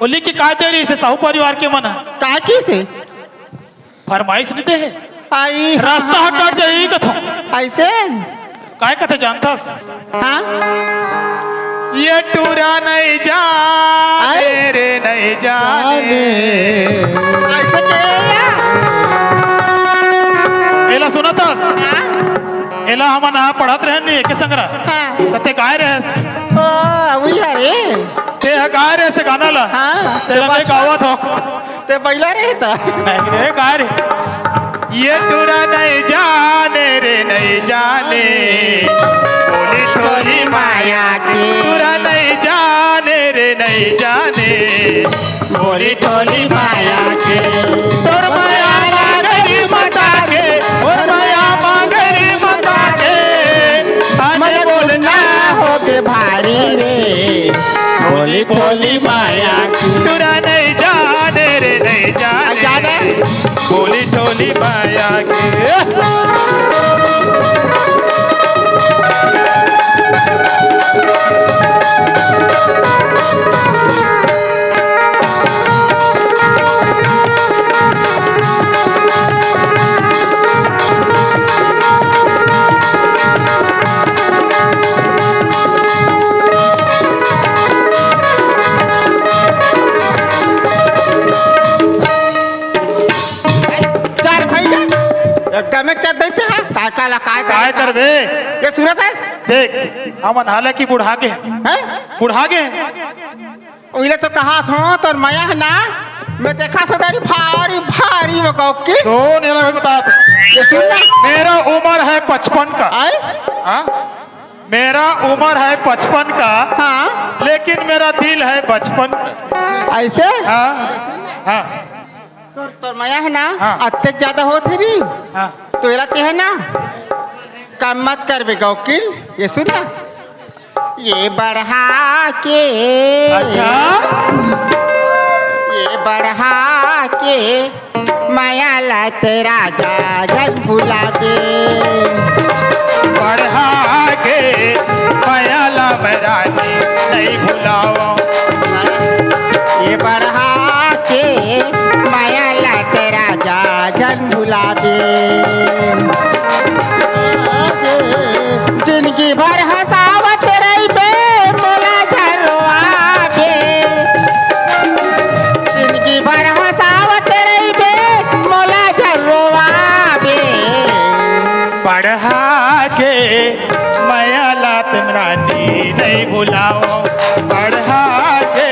बोली कि काय दे रही से साहू परिवार के मन? काय की से? फरमाइश नहीं दे है। आई रास्ता हाँ, कट जाई कथो। ऐसे? काय कथे जानथस? हाँ? ये टूरा नहीं जाने आय? रे नहीं जाने। ऐसे के या? एला सुनतस? हाँ? एला हमन हा पढ़त रहन नी एके संग रह। हाँ। त ते काय रहस? ओ, उही हरे। ते ह काय रहस गाना ला? हाँ। तेला मैं गावत हूँ। ते बइला रहे त। नहीं रे, काय रे? ये टूरा नहीं जाने रे, नहीं जाने। बोली ठोली माया के। टूरा नहीं जाने रे, नहीं जाने। बोली ठोली माया के। तोर माया मांगरी मता के, मोर माया मांगरी मता के। आने बोलना हो के भारी रे। ठोली ठोली माया के। टूरा नहीं जाने रे, नहीं जाने। जाने। ठोली ठोली माया के। चल भैया, एकदम एक चल देते हैं। काय काला, काय काय काला? करबे? ये सूरत है? देख, हमन हालांकि बुढ़ा गे। हैं? बुढ़ा गे। ओइला तो कहा था, तोर मया है ना, मैं देखा था तेरी भारी, भारी वो गौकी। सुन, ये लो, मैं बता दूं। ये सुन ना। मेरा उम्र है पचपन का। आए? हाँ? मेरा उम्र है पचपन का, हाँ। लेकिन मेरा दिल है बचपन का। ऐसे? हाँ, हाँ। तोर, तोर मया है ना, हाँ। अत्ते ज्यादा होत है नी। हाँ। तो एला ते है ना, कम मत करबे गौकिल, ये सुन ना। ये बढ़ा के। अच्छा? ये बढ़ा के मया ला ते राजा झन भुलाबे। बढ़ा के मया ला मैं रानी नहीं भुलावंव। ये बढ़ा के मया ला ते राजा झन भुलाबे। जिंदगी भर हंसावत रहिबे, मोला झन रोवाबे। जिंदगी भर हंसावत रहिबे, मोला झन रोवाबे। बढ़ा के मया ला ते रानी नहीं भुलावंव। बढ़ा के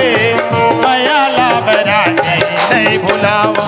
मया ला मैं रानी नहीं भुलावंव।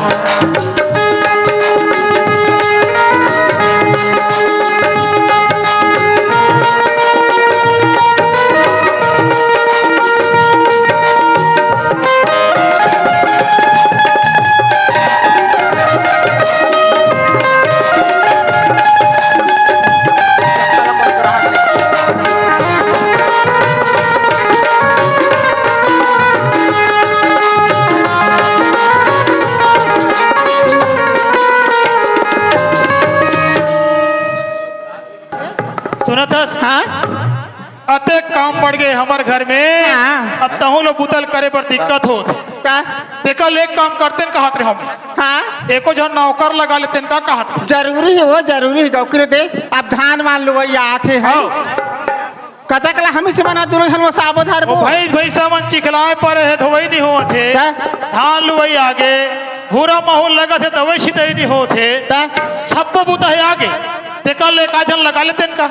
पड़ गे हमर घर में। हाँ। अब तहूँ लो बुता ल करे बर दिक्कत होत हे। का? तेकर ले एक काम करतेन कहत रहे हमें। हाँ। एको झन नौकर लगा लेतेन का कहत रहे। जरूरी हे वो, जरूरी हे गौकरी दे। अब धान वान लुवई आत हे, हाँ। कतक ला हमी से बना दूनो झन वो साबो धर वो बो। भैंस भैंसा मन चिखलाए परे हे, धोवई नहीं होत हे। का? धान लुवई आगे, भूरा महूर लगत हे, दवई छितई नहीं होत हे। का? सब्बो बुता हे आगे। तेकर ले एक आध झन लगा लेतेन का?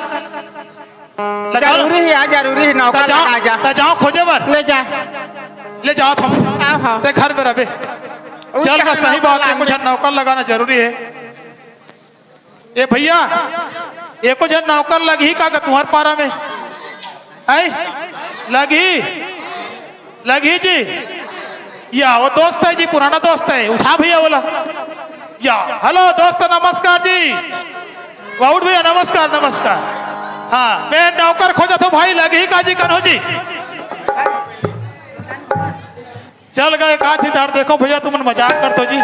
लगा लो। जरूरी हे यार, जरूरी हे, नौकर त जाओ, लगा जा। त जाओ खोजे बर। ले जा। ले जाओ तुम। हाँ, हाँ। ते घर में रहे। उस चल का घर सही नौकर बात हे, लान कुछ दे। नौकर लगाना जरूरी हे। ए भैया, एको झन नौकर लगही का ग तुम्हर पारा में? ऐ? लगही? लगही जी? या, वो दोस्त हे जी, पुराना दोस्त हे, उठा भैया बोला। या, हेलो दोस्त, नमस्कार जी। वाउड भैया, नमस्कार, नमस्कार। हाँ, मैं नौकर खोजत हूँ भाई, लगही का जी, कन्हो जी? चल गे एक आध ही धार, देखो भैया, तुमन मजाक करत हो जी।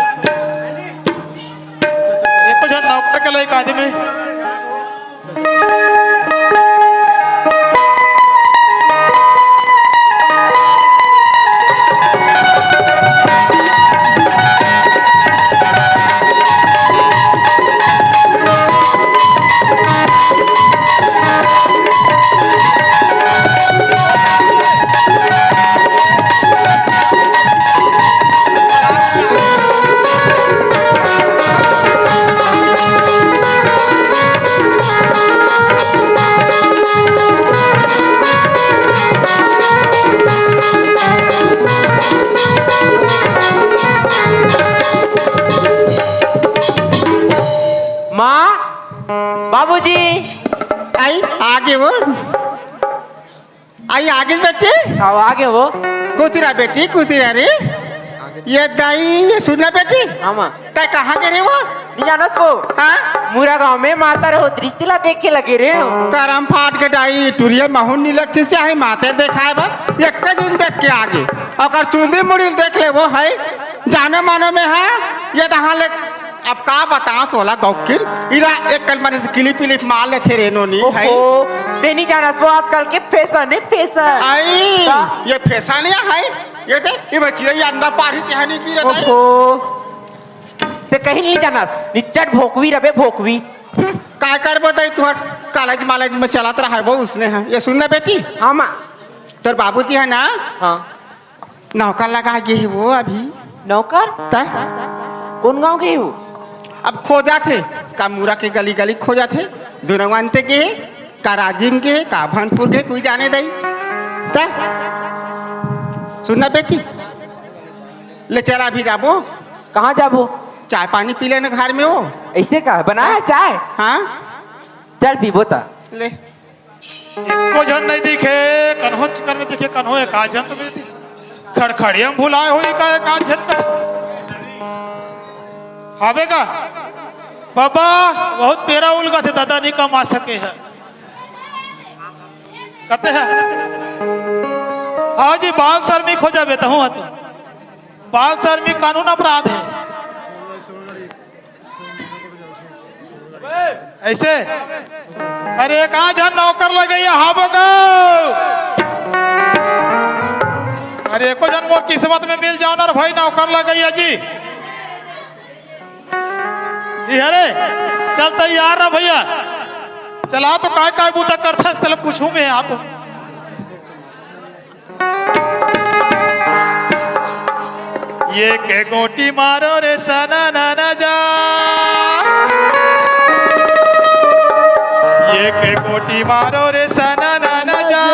एको झन नौकर के लइक आदमी। माँ, बाबूजी। आई, आगे वो। आई, आगे बेटी। आओ, आगे वो। खुशी रह बेटी, खुशी रह रे। ये दाई, ये सुन ना बेटी। हाँ, माँ। तैं कहाँ गे रहे वो? नहीं जानस वो। हाँ? मुरा गाँव में माता रहोत रिस, तेला देखे लगे रहे हो। करम फाट के दाई, टुरिया महूँ नहीं लगती से आई माते देखाए बा। एक दिन देख के आगे। अगर चुंदी मुड़ी देख ले वो है, जाने माने में है, ये तहाँ ले अब का बताओ तोला गौकिर, इला एक कन मन से किलिप पिलिप मार लेथे रे नोनी, है? ओहो, ते नहीं जानस वो आजकल के फैशन हे, फैशन। आई, का? ये फैशन हे, है? ये दे, ये चिरई अंडा पारी ते हनी की रहता है। ओहो, ते कहीं नहीं जानस, निच्चट भोकवी रबे, भोकवी। हम्म, काय करबो दाई, तुहर कॉलेज मालेज में चलत रहा है वो उसने है। ये सुन ना बेटी। हाँ माँ। तोर बाबूजी है ना? हाँ। नौकर लगा गे हे वो अभी। नौकर? त? कोन गाँव गे हे वो? अब खोजथे, का मुरा के गली गली खोजथे, दुनों अंते गे हे, का राजिम गे हे, का भनपुर गे हे, तुई जाने दाई। त? सुन ना बेटी, ले चल अभी जाबो। कहाँ जाबो? चाय पानी पी लेना घर में वो। ऐसे का? बनाया चाय? हाँ? चल पीबो त। ले। एको झन नहीं दिखे, कन्हो चक्कर में दिखे, कन्हो एक आध झन तो मिलती। खड़खड़िया में भुलाए होई का एक आध झन का। हावे का? बाबा, बहुत पेरा उलगा थे, दादा नहीं कमा सके है। कहते हैं, हाँ जी, बाल श्रमिक हो जाबे, तहूँ हतो। बाल श्रमिक कानून अपराध है। ऐसे? अरे, एक आध झन नौकर लगइया हाबो गो। अरे, एको झन मोर किस्मत में मिल जाओ ना रे भाई, नौकर लगइया जी। जी, अरे, चल तैयार रह भैया। चला तो काय काय बूता करथस, तेला पूछूं मैं, आ तो। एक गोटी मारो रे सना ना ना जा, एक गोटी मारो रे सना ना ना जा,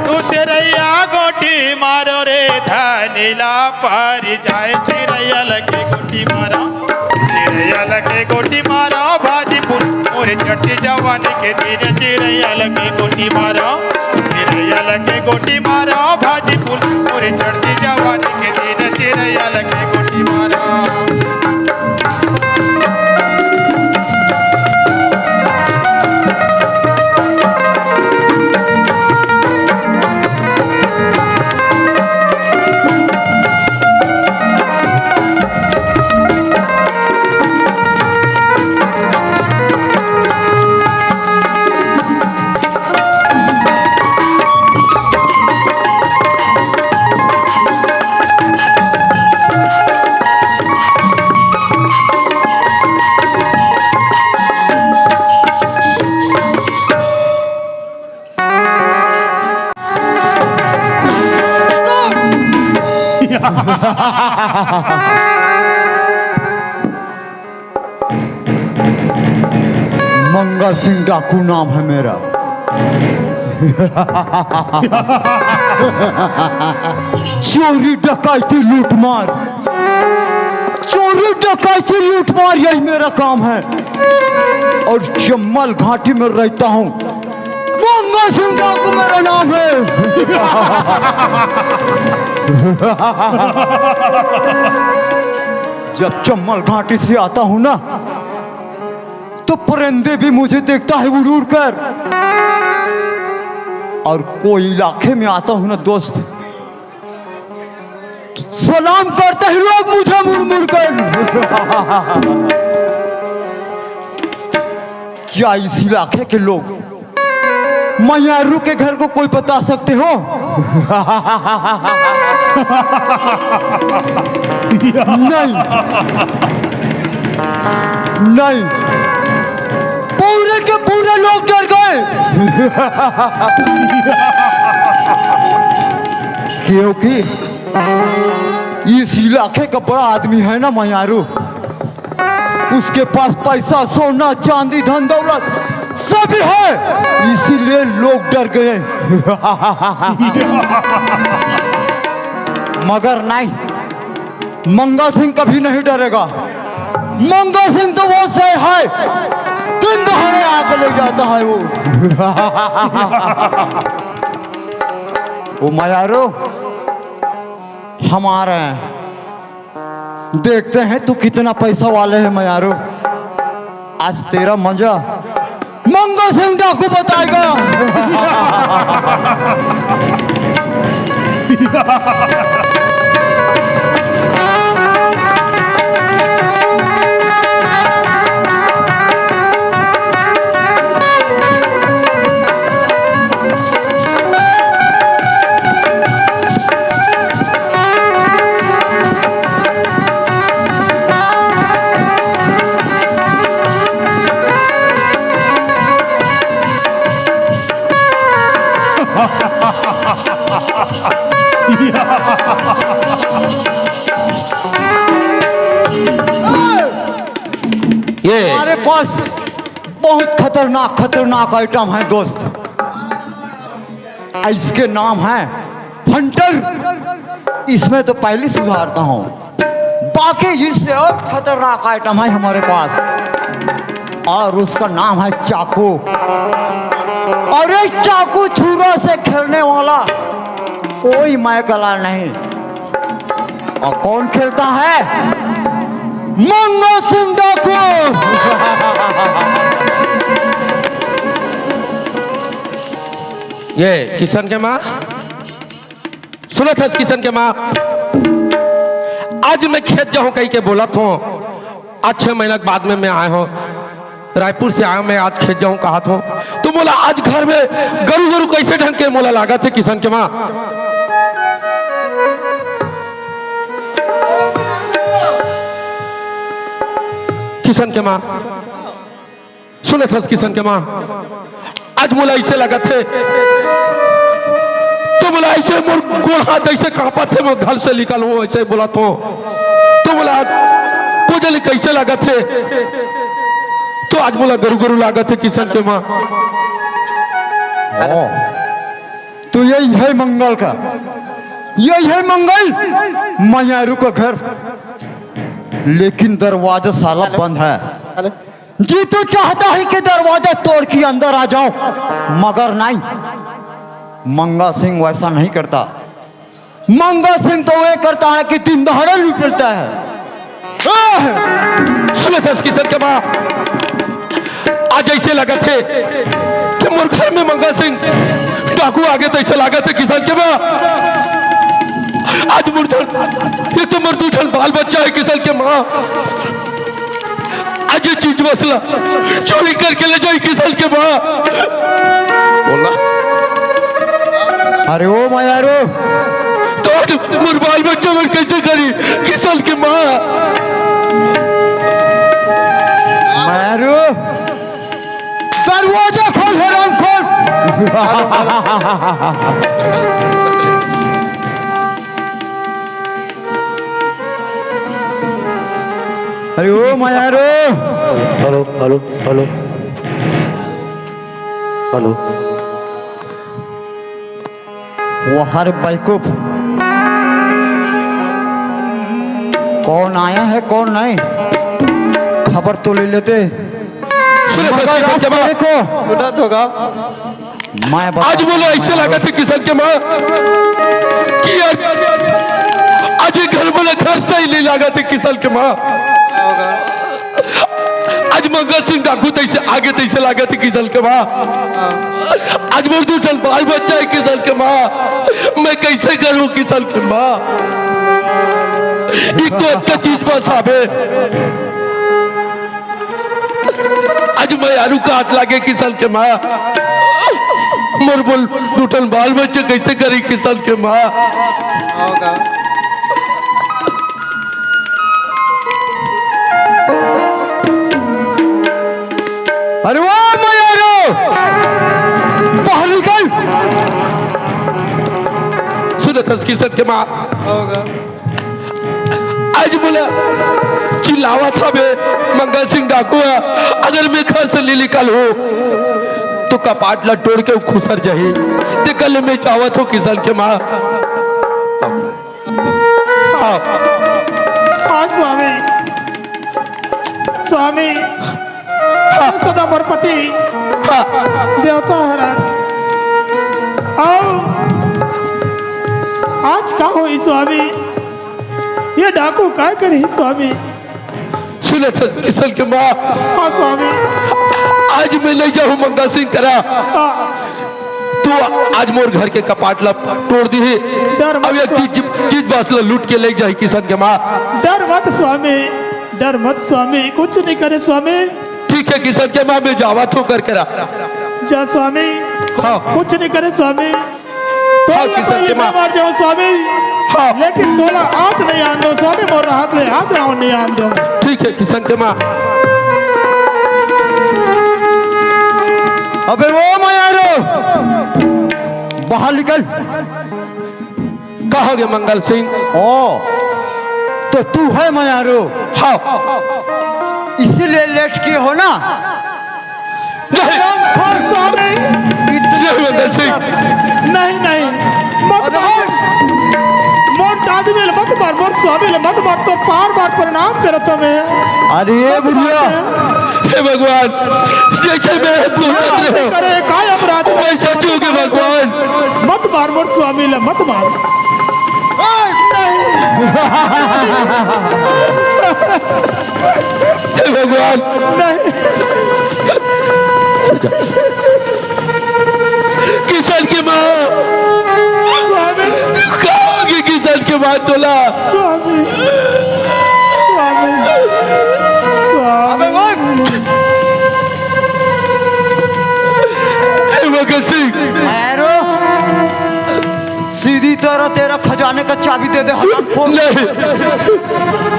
दूसरैया गोटी मारो रे धनीला पारी जाए। चिरैया लगे गोटी मारा, चिरैया लगे गोटी मारा, भाजी पुर मोरे चढ़ती जवानी के दिन। चिरैया लगे गोटी मारा, चिरैया लगे गोटी मारा, भाजी पुर मोरे चढ़ती जवानी के दिन। चिरैया लगे गोटी मारा। मंगल सिंह डाकू नाम है मेरा। चोरी डकैती लूटमार, चोरी डकैती लूटमार, यही मेरा काम है। और जम्मल घाटी में रहता हूँ। मंगल सिंह डाकू मेरा नाम है। जब जम्मल घाटी से आता हूँ ना, तो परिंदे भी मुझे देखता है उड़ उड़ कर। और कोई इलाके में आता हूँ ना दोस्त, सलाम करते हैं लोग मुझे मुड़ मुड़ कर। क्या इस इलाके के लोग मयारू के घर को कोई बता सकते हो? नहीं, नहीं, पूरे के पूरे लोग डर गए। क्योंकि इस इलाके का बड़ा आदमी है ना मयारू, उसके पास पैसा, सोना, चांदी, धन दौलत सभी है, इसीलिए लोग डर गए। मगर नहीं, मंगल सिंह कभी नहीं डरेगा। मंगल सिंह तो वो शेर है, दिन दहाड़े आके ले जाता है वो। वो मयारू हमारे हैं। देखते हैं तू कितना पैसा वाले है मयारू। आज तेरा मजा मंगल सिंह डाकू बताएगा। ये हमारे पास बहुत खतरनाक, खतरनाक आइटम है दोस्त। इसके नाम है हंटर। इसमें तो पहले सुधारता हूँ, बाकी इससे और खतरनाक आइटम है हमारे पास, और उसका नाम है चाकू। और ये चाकू छुरा से खेलने वाला कोई मैं कला नहीं। और कौन खेलता है? मंगल सिंह डाकू। ये किशन के माँ, सुनत हस किशन के माँ, आज मैं खेत जाहूँ कहिके बोलत हों। आज छह महीना के बाद में मैं आए हों, रायपुर से आया, मैं आज खेत जाहूँ कहत हों, तो मोला आज घर में गरु गरु कैसे ढंग के मोला लागत हे किशन के माँ। किशन के माँ, सुनत हस किशन के माँ, आज मोला ऐसे लगत हे, तो मोला ऐसे मोर गोड़ हाथ ऐसे कांपत हे, मैं घर से निकल हूँ ऐसे बोलत हों, तो मोला कोजल कैसे लगत हे, तो आज मोला गरु गरु लागत हे किशन के माँ। ओ, तो यही है मंगल का, यही है मंगल मयारू का घर, लेकिन दरवाजा साला बंद है। जी तो चाहता है कि दरवाजा तोड़ के अंदर आ जाऊं, मगर नहीं, मंगल सिंह वैसा नहीं करता। मंगल सिंह तो वह करता है कि दिन दहाड़े लूट लेता है। आह! सुनत हस किशन के माँ, आज ऐसे लगत हे कि मोर घर में मंगल सिंह डाकू आगे, तो ऐसे लागत हे किशन के माँ, आज मोर झन, ये तो मोर दू झन बाल बच्चा हे किशन के माँ। आज ये चीज मसला चोरी करके ले जाई किशन के माँ। बोला। अरे ओ मयारू, तो आज मोर बाल बच्चा मन कैसे करी किशन के माँ? मयारू, दरवाजा खोल, हराम खोल। अरे ओ मयारो। Hello, hello, hello, hello. वो हर बेवकूफ, कौन आया है, कौन नहीं, खबर तो ले लेते। सुनो, मगर बस आज देखो। सुना तो गा। मैं बता आज मोला ऐसे लागत हे किशन के माँ कि यार, आज ये घर मोला घर सही नहीं लागत हे किशन के माँ। आज मंगल सिंह डाकू तैसे आगे तैसे लागत हे किशन के माँ। आज मोर दू झन बाल बच्चा हे किशन के माँ, मैं कैसे करूँ किशन के माँ? एक तो अतका चीज बस आबे। आज मयारू का हाथ लागे किशन के माँ, मोर बोल दू ठन बाल बच्चे कैसे करी किशन के माँ? अरे वाह मयारू, बाहर निकल। सुनत हस किशन के माँ, आज मोला चिल्लावत हवे मंगल सिंह डाकू ह, अगर मैं घर से नहीं निकलहूँ तो कपाट ला तोड़ के वो खुसर जाही। ते कल मैं जावत हूँ किशन के माँ। हाँ। हाँ स्वामी, स्वामी, हाँ। सदा मोर पति, हाँ। देवता हरस। आओ, आज का होई स्वामी? ये डाकू काय करही स्वामी? सुनत हस किशन के माँ। हाँ स्वामी। आज मैं नहीं जाहूँ मंगल सिंह करा। हाँ। तू आज मोर घर के कपाट ला तोड़ दिही। डर मत अब ये स्वामी। चीज, चीज बास ला लूट के ले जाही किशन के माँ। डर मत स्वामी, डर मत स्वामी, कुछ नहीं करे स्वामी। ठीक है किशन के माँ, मैं जावत हूँ घर करा। जा स्वामी। हाँ। कुछ नहीं करे स्वामी। तोला हाँ, किशन पहले के माँ। मैं मर जाऊँ स्वामी। हाँ। लेकिन तोला आज नहीं आन दो स्वामी, मोर हाथ ले आज आऊँ नहीं आन दो। ठीक है किशन के माँ। अबे वो मयारू, बाहर निकल। कहाँ गे मंगल सिंह? ओ, तो तू है मयारू? हाँ। इसीलिए लेट किए हो ना? नहीं। स्वामी, इतने नहीं, मंगल सिंह। नहीं, नहीं, मत मार। मोर दादी ले मत मार, मोर स्वामी ले मत मार, तो बार बार प्रणाम करत हूँ मैं। अरे मत बुढ़िया। मार। हे भगवान, जैसे मैं सोचत रहे, करे, काय अपराध? वैसे चूक हे भगवान। मत मार मोर स्वामी ले, मत मार। हे भगवान। नहीं। किशन के माँ। स्वामी। का होगे किशन के माँ तोला? स्वामी। स्वामी। स्वामी। अबे उठ। हे भगत सिंह। भैरो। सीधी तरह तेरा खजाने का चाबी दे दे, हरामखोर। नहीं।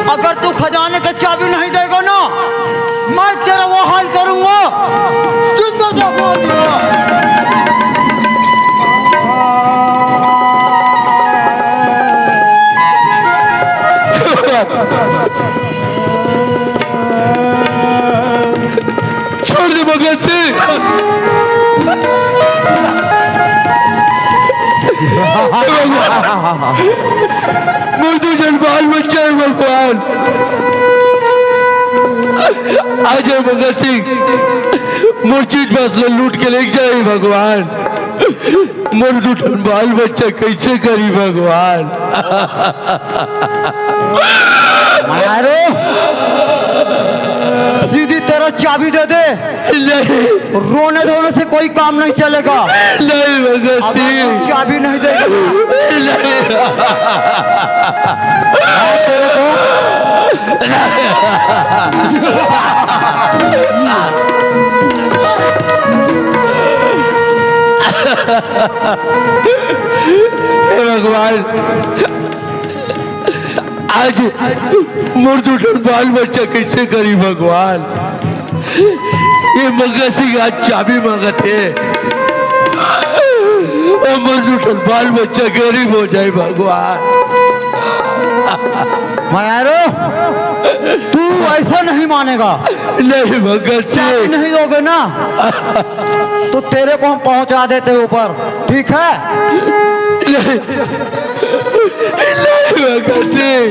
अगर तू खजाने का चाबी नहीं देगा ना, मैं तेरा वो हाल करूंगा। जिंदा दफना दूंगा। छोड़ दे भगत सिंह। मोर दू झन बाल बच्चा हे भगवान। आज हे भगत सिंह, मोर चीज बस ल लूट के लेग जाही भगवान। मोर दू ठन बाल बच्चा कैसे करी भगवान? मारो, सीधी तरह चाबी दे दे। नहीं। रोने धोने से कोई काम नहीं चलेगा। नहीं भगत सिंह। चाबी नहीं देगा। नहीं। हे भगवान, आज मोर दू ठन बाल बच्चा कैसे करी भगवान? ये मगसी आज चाबी मांगत हे। ए मोर दू ठन बाल बच्चा गरीब हो जाए भगवान। मायारो, तू ऐसा नहीं मानेगा। नहीं भगत सिंह। चाबी नहीं दोगे ना, तो तेरे को हम पहुंचा देते हैं ऊपर, ठीक है? नहीं, नहीं भगत सिंह।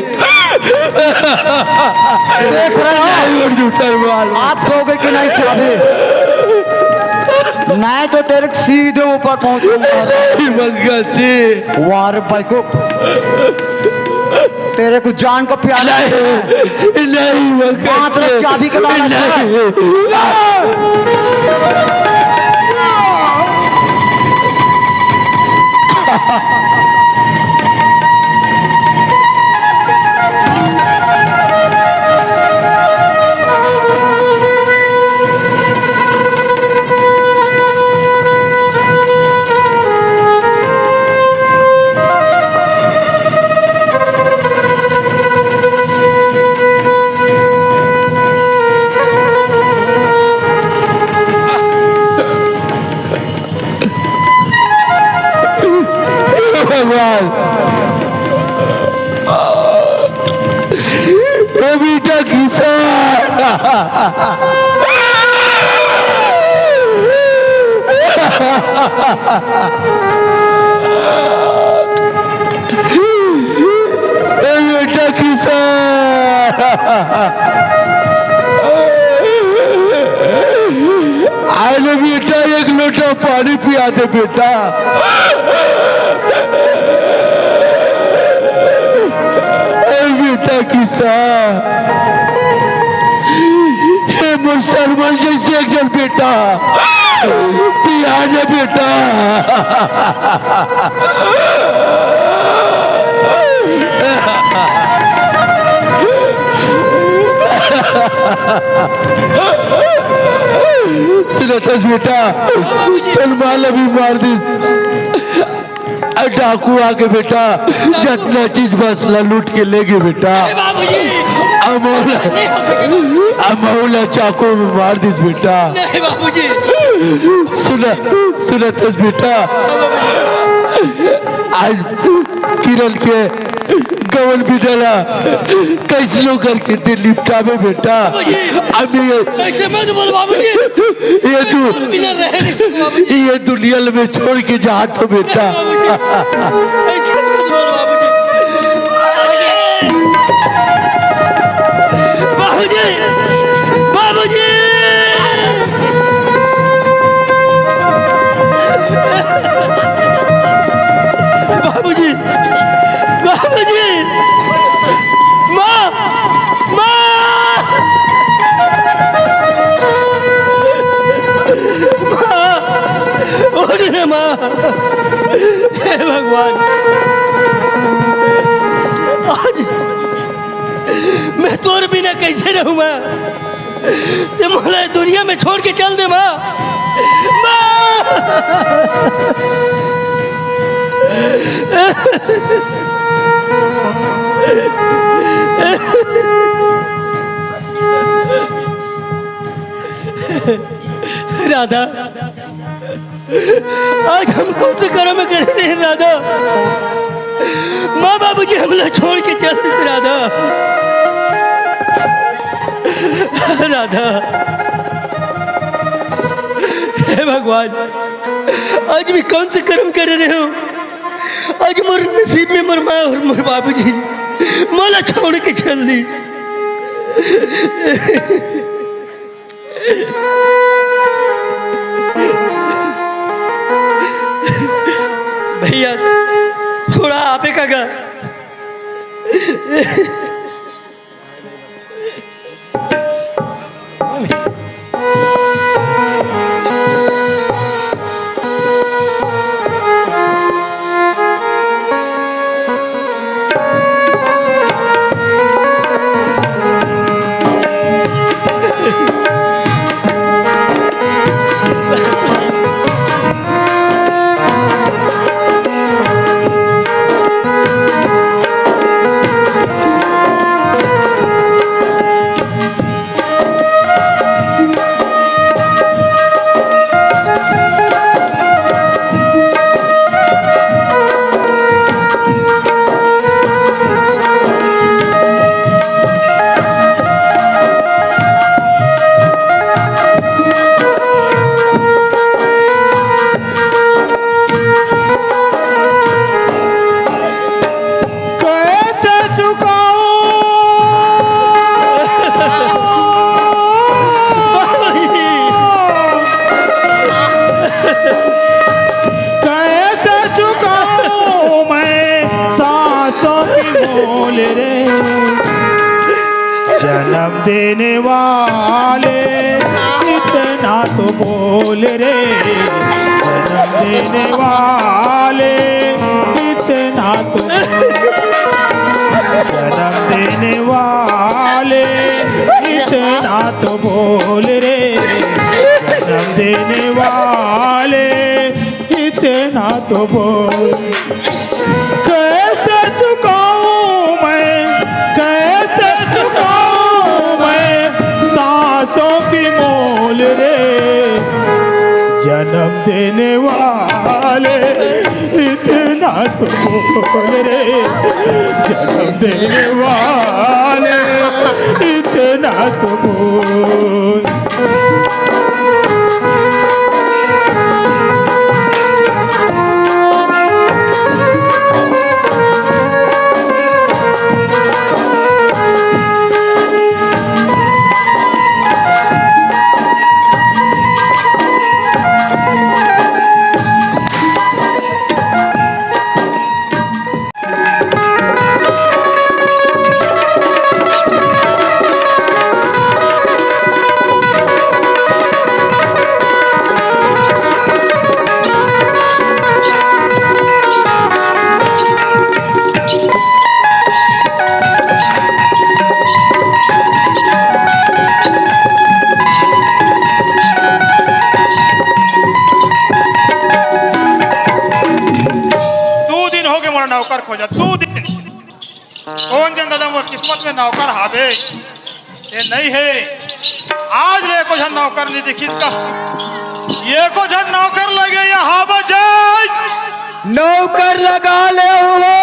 देख रहे हो? नहीं, वो झूठा माल। आप दोगे कि नहीं चाबी? नहीं तो तेरे सीधे ऊपर पहुंचूंगा। नहीं भगत सिंह। वाह रे बेवकूफ, तेरे को जान का प्याला है। नहीं, नहीं, वो मात्र कैसे? चाबी के लालच है। नहीं। भगवान, ए बेटा किसान, ए बेटा किसान, आय ले बेटा, एक लोटा पानी पिया दे बेटा। ए बेटा किसान, हे मोर सरमन जैसे एक जन बेटा, पिया दे बेटा। सुनथस बेटा, तोर माँ ला भी मार दिस। अउ डाकू आके बेटा, जतना चीज बस ला लूट के ले गे बेटा। नहीं बाबूजी। अमौला, नहीं बाबूजी। अमौला चाकू में मार दिस बेटा। नहीं बाबूजी। सुना, सुनथस बेटा, आज किरण के गवन बिदा ला कैसनो करके ते निपटाबे बेटा। बाबूजी। अभी ये, ऐसे मत बोल बाबूजी। ये दु-, बिना रह नहीं सकते बाबूजी। ये दुनिया में छोड़ के जात हो बेटा। बाबूजी। ऐसे मत बोल बाबूजी। बाबूजी। बाबूजी। बाबूजी। बाबूजी। माँ। माँ। माँ। उठ रे माँ। हे भगवान, आज मैं तोर बिना कैसे रहूँ माँ? ते मोला दुनिया में छोड़ के चल दे माँ। माँ। राधा, आज हम कौन से कर्म करे रहे राधा? माँ बाबूजी हमला छोड़ के चल दिस राधा। राधा, हे भगवान, आज मैं कौन से कर्म करे रहे हो? आज मोर नसीब में मोर माँ और मोर बाबूजी मोला छोड़ के चल दी। भैया, थोड़ा आपे का गा। बोल रे, जन्म देने वाले, इतना तो बोल रे, जन्म देने वाले, इतना तो बोल, जन्म देने वाले, इतना तो बोल रे, जन्म देने वाले, इतना तो बोल। कैसे चुकाऊं मैं, कैसे चुकाऊं मैं सांसों की मोल रे, जन्म देने वाले, इतना तो बोल रे, जन्म देने वाले, इतना तो बोल। दू दिन होगे मोला नौकर खोजत, दू दिन। कोन जन दादा मोर किस्मत में नौकर हावे, ये नहीं हे। आज ले एको झन नौकर नहीं दिखिस का? ये एको झन नौकर लगे या हावा जाय। नौकर लगा ले हो।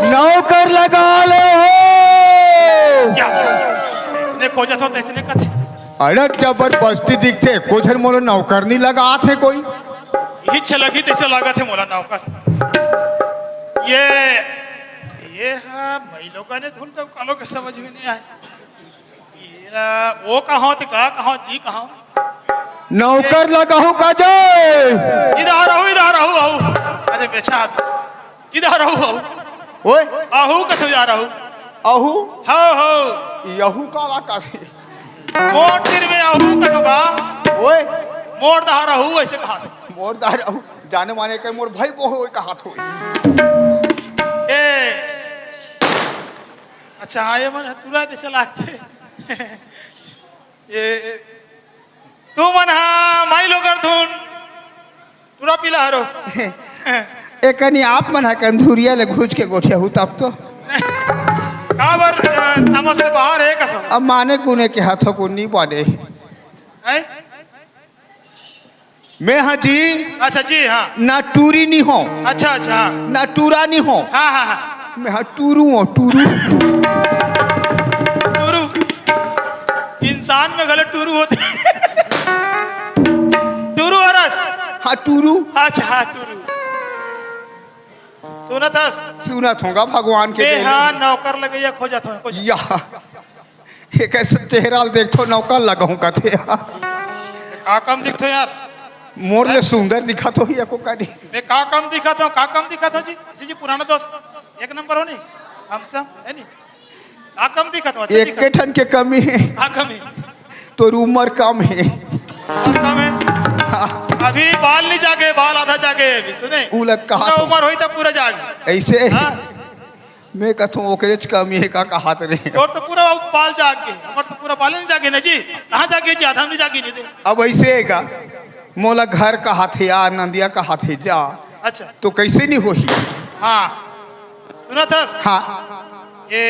नौकर लगा ले हो। क्या? जैसने खोजत हो, तैसने कथे। अरे, जबरदस्ती दिखथे, एको झन मोला नौकर नहीं लगात हे कोई। इच्छा लगी, तैसे लागत हे मोला नौकर। ये, ये हा, मई लोगन ने धुन तो कालो के समझ में नहीं आए। एला ओ कहो त का कहो जी कहो। नौकर लगाहूं का जे? इधर आहू, इधर आहू, आहू। अरे बेचा, इधर आहू, आहू। ओए। आहू कथो इधर आहू। आहू? हो, हो। यहू काला कथे? मोर तीर में आहू कथो का? ओए। मोर दहार आहू ऐसे कहा। मोर दहार आहू। जाने माने के मोर भाई बहू कहा थो। ए। अच्छा, हाँ, ये मन टूरा जैसे लागथे। ये, तुमन हा माई लोगर धुन टूरा पीला हरो। एकनी आप मन हा कंधुरिया ले घुच के गोठिया हूँ तब तो। काबर, अ, समझ से बाहर है कथो। अब माने गुने के हाथों को नहीं बाने। हैं? मैं हाँ जी। अच्छा जी, हाँ। ना टूरी नहीं हो। अच्छा, अच्छा, हाँ। ना टूरा नहीं हो। हाँ, हाँ, हाँ। मैं हाँ टूरू हो, टूरू। टूरू। इंसान में गलत टूरू होते। टूरू हरस। हाँ, टूरू। अच्छा, हाँ, टूरू। सुनत हस? सुनत होगा भगवान के मैं देन। हाँ नौकर लगैया खोजत हूँ, खोजत। या। ये कैसे चेहरा ल देखथो, नौकर लगाहूं कथे। का कम दिखथो यार? मोर ले सुंदर दिखत होही एको कनी। मैं का कम दिखत हूँ, का कम दिखत हूँ जी? इसी जी पुराना दोस्त, एक नंबर हो नहीं? हम सब, है नहीं? का कम दिखत हूँ, अच्छा एक दिखत के ठन के कमी है। का कमी? तोर उम्र कम है। उम्र कम है? हाँ। अभी बाल नहीं जागे, बाल आधा जागे है अभी, सुने? उलत कहा पूरा तो। उम्र होई तब पूरा जागे। ऐसे? हाँ। मैं कथों ओकरेच कमी है का कहात रहे। तोर तो पूरा बाल जाग गे, हमर तो पूरा बाल नहीं जागे ना जी। कहाँ जागे जी? आधा नहीं जागे नहीं दे। अब ऐसे है का? मोला घर कहाथे आ, नंदिया कहाथे जा। अच्छा। तो कैसे नहीं होही? हाँ। सुनत हस? हाँ। ये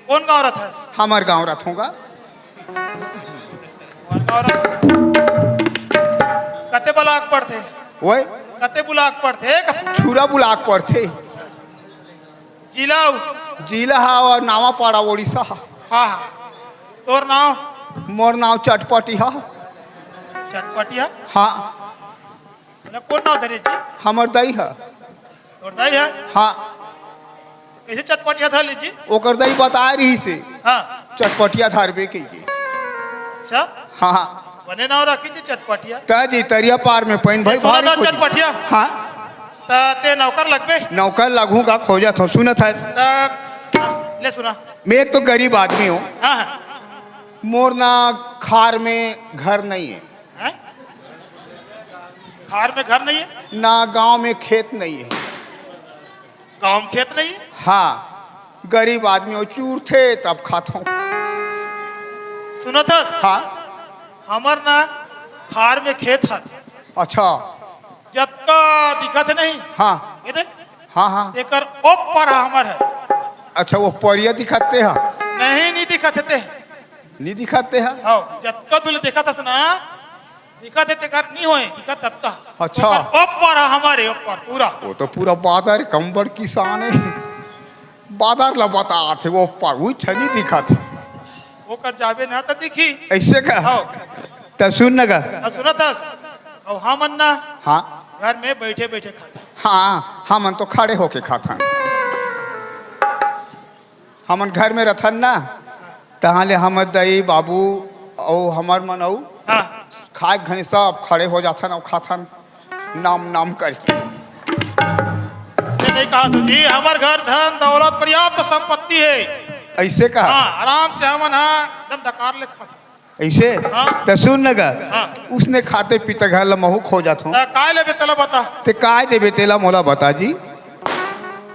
कौन गाँव रहत हस? हमर गाँव रथोंगा। हमर गाँव रथोंगा। कते ब्लॉक पड़थे? ओए? कते ब्लॉक पड़थे? छुरा ब्लॉक पड़थे। जिला? जिला हा और नावापाड़ा, ओडिशा हा। हाँ, हाँ। तोर नाव? मोर नाव चटपटी हा। चटपटिया? हाँ। तोला कौन नाव धरे जी? हमर दाई हा। तोर दाई हा? हाँ। कैसे चटपटिया धर ले जी? ओकर दाई बताए रहिसे। हाँ। चटपटिया धरबे कहिके। अच्छा। हाँ, हाँ। बने नाव रखी जी चटपटिया। त जी तरिया पार में पानी भाई सुना भारी था खोजी। चटपटिया। हाँ। त ते नौकर लगबे? नौकर लगहूँ का खोजत हँव, सुनत हस। त ले सुना। मैं एक तो गरीब आदमी हँव। हाँ, हाँ। मोर ना खार में घर नहीं है। हैं? खार में घर नहीं है? ना गाँव में खेत नहीं है। गाँव में खेत नहीं है? हाँ, गरीब आदमी हँव, चूरथे तब खाथों। सुनत हस? हाँ। हमर ना खार में खेत हवे। अच्छा। जतका दिखत हे नहीं? हाँ। ये दे। हाँ, हाँ। एकर ओ पार हमर हे। अच्छा, ओ परिया दिखत हे? नहीं, नहीं दिखत हे ते। नहीं दिखत हे? हाँ, जतका तू ले देखत हस ना, दिखत हे तेकर नहीं होय, दिखत ततका। अच्छा। ओकर ओ पार हमर हे, ओ पार पूरा। वो तो पूरा बादर कम बड़ किसान हे। बादर ला बतात हे, ओ पार, उइच नहीं दिखत हे। ओकर जाबे ना त दिखी। ऐसे का? हाँ। त सुन न गा। हाँ, सुनत हस? अउ हमन ना हाँ। घर में बैठे बैठे खाथन। हाँ, हमन तो खड़े होके खाथन। हमन घर में रथन ना, तहाँ ले हमर दाई, बाबू अउ हमर मन अउ हाँ। खाए घनी सब खड़े हो जाथन अउ खाथन नाम नाम करके। इसने नहीं कहा तो जी, हमर घर धन दौलत पर्याप्त संपत्ति हे। ऐसे कहा? हाँ, आराम से हमन हा एकदम डकार ले खाथन। ऐसे? हाँ। त सुन न गा, हाँ। उसने खाते पीते घर ला महू खो जाथों। त काय लेबे तेला बता। ते काय देबे तेला मोला बता जी।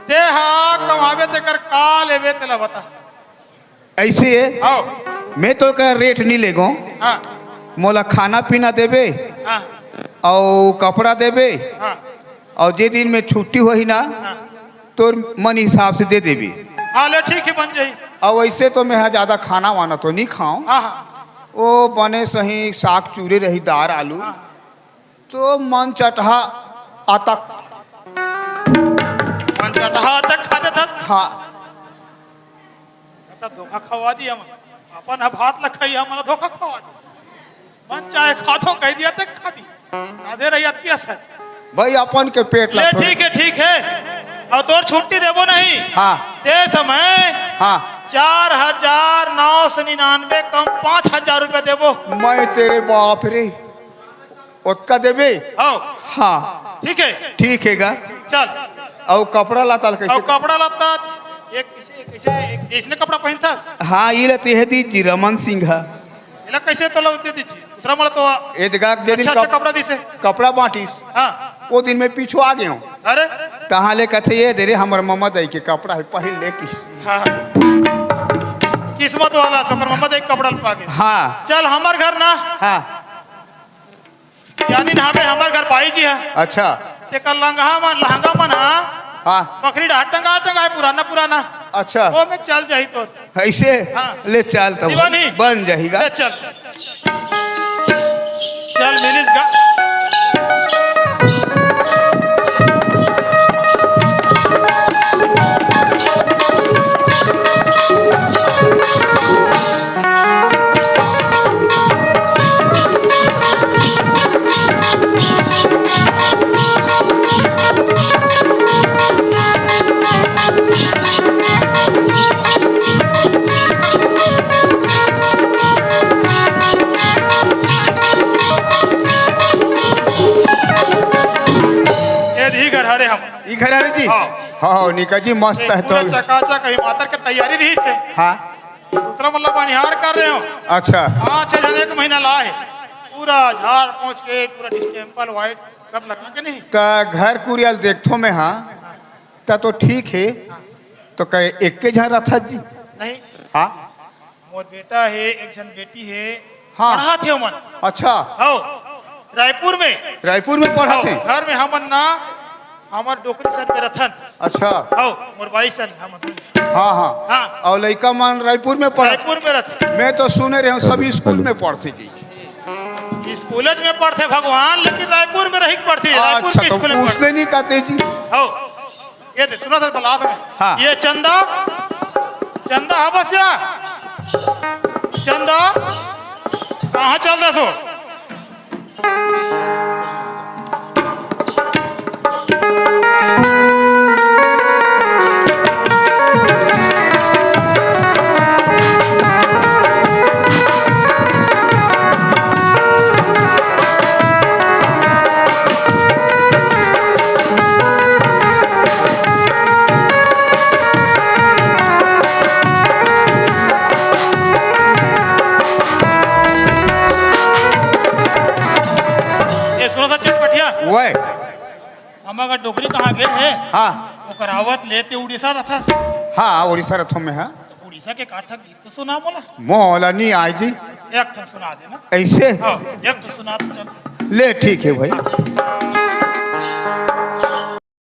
ते हा कमाबे तेकर का लेबे तेला बता। ऐसे हे? हाँ। मैं तो का रेट नहीं लेगों। हाँ। मोला खाना पीना देबे। हाँ। अउ कपड़ा देबे। हाँ। अउ जे दिन में छुट्टी होही ना, हाँ। तोर मन हिसाब से दे देबे। हाँ, ले ठीक हे, बन जाही। अउ वैसे तो मैं हा ज्यादा खाना वाना तो नहीं खाऊं। हाँ, हाँ। ओ बने सही साग चूरे रही, दार आलू। हाँ। तो मन चटहा अतक। मन चटहा अतक खा देथस? हाँ। त धोखा खवा दी हमन। अपन ह भात ल खाई, हमन ल धोखा खवा दी। मन चाहे खाथों कह दिया ते खा दी। राधे रही अतिया सर। भाई अपन के पेट ला ले छोड़। ठीक हे, ठीक हे। अउ तोर छुट्टी देबो नहीं। हाँ। ते समय हाँ। चार हजार नौ सौ निन्यानवे कम पाँच हजार रुपया देबो। मैं तेरे बाप रे। ओतका देबे? हाँ। हाँ। ठीक हे। ठीक हे गा। चल। अउ कपड़ा लत्ता ल अउ कैसे? कपड़ा लत्ता एक इसे, एक इसे, एक इसने कपड़ा पहिनथस? हाँ, ये लेते हे दी जी रमन सिंह हा। एला कैसे तोला दे दी जी? दूसरा मोला तो ए देखा, जे दिन अच्छा, अच्छा कप-, कपड़ा दिसे। कपड़ा बांटिस। हाँ। वो दिन मैं पीछू आ गयो। अरे? तहाँ ले कथे ये दे रे हमर ममा दाई के कपड़ा हे पहिर ले की। हाँ, हाँ। किस्मत वाला से ओकर ममा दाई के कपड़ा ल पागे। हाँ। चल हमर घर ना। हाँ। सियानी नहावे हमर घर बाई जी हे। अच्छा। तेकर लंगहा मन, लहंगा मन हा। हाँ। बकरी डाहर टंगा, टंगा हे पुराना, पुराना। अच्छा। वो में चल जाही तोर। ऐसे? हाँ। ले चल तब। दीवानी। बन जाही गा। ले चल। चल मिलिस गा। ये दी घर हरे हम। ई घर हरे जी? हाँ। हाँ, हाँ, निका जी, मस्त एक हे पूरा तो। चकाचक हे, मातर के तैयारी रहिसे। हाँ। दूसरा मतलब बनिहार कर रहे हो। अच्छा। पाँच छह जने एक महीना लाए। पूरा झाड़ पोंछ के, पूरा डिस्टेम्पर व्हाइट सब लगा के नहीं। त घर कुरिया ल देखथों मैं, हाँ। त तो ठीक हे। त कहे एक के झन रथस जी? नहीं। हाँ। मोर बेटा हे, एक झन बेटी हे। हाँ। पढ़ाथे ओमन। अच्छा। हव। रायपुर में। रायपुर में पढ़त हे? घर में हमन ना, हमर डोकरी सन में रथन। अच्छा। हव, मोर बाई सन हमन। हाँ, हाँ। हाँ। अउ लइका मन रायपुर में पढ़त? रायपुर में रथे। मैं तो सुने रहे हूँ, सभी स्कूल में पढ़थे जी। स्कूलच में पढ़थे भगवान, लेकिन रायपुर में रही के पढ़थे, रायपुर अच्छा, के तो स्कूल में पूछ पढ़थे। नहीं कहते जी। हव। ये दे, सुना था बलात में। हाँ। ये चंदा, चंदा हा बसिया, चंदा, कहाँ चल रहा सो? ये सुना था चटपटिया। ओए। हम अगर डोकरी कहाँ गए हैं? हाँ। ओकर आवत लेते उड़ीसा रथस। हाँ, उड़ीसा रथों में है। तो उड़ीसा के काठा गीत तो सुना मोला। मोला नहीं आए जी। एक ठन सुना देना। ऐसे? हाँ, एक ठन सुना तो चल। ले, ठीक है भाई। अच्छा।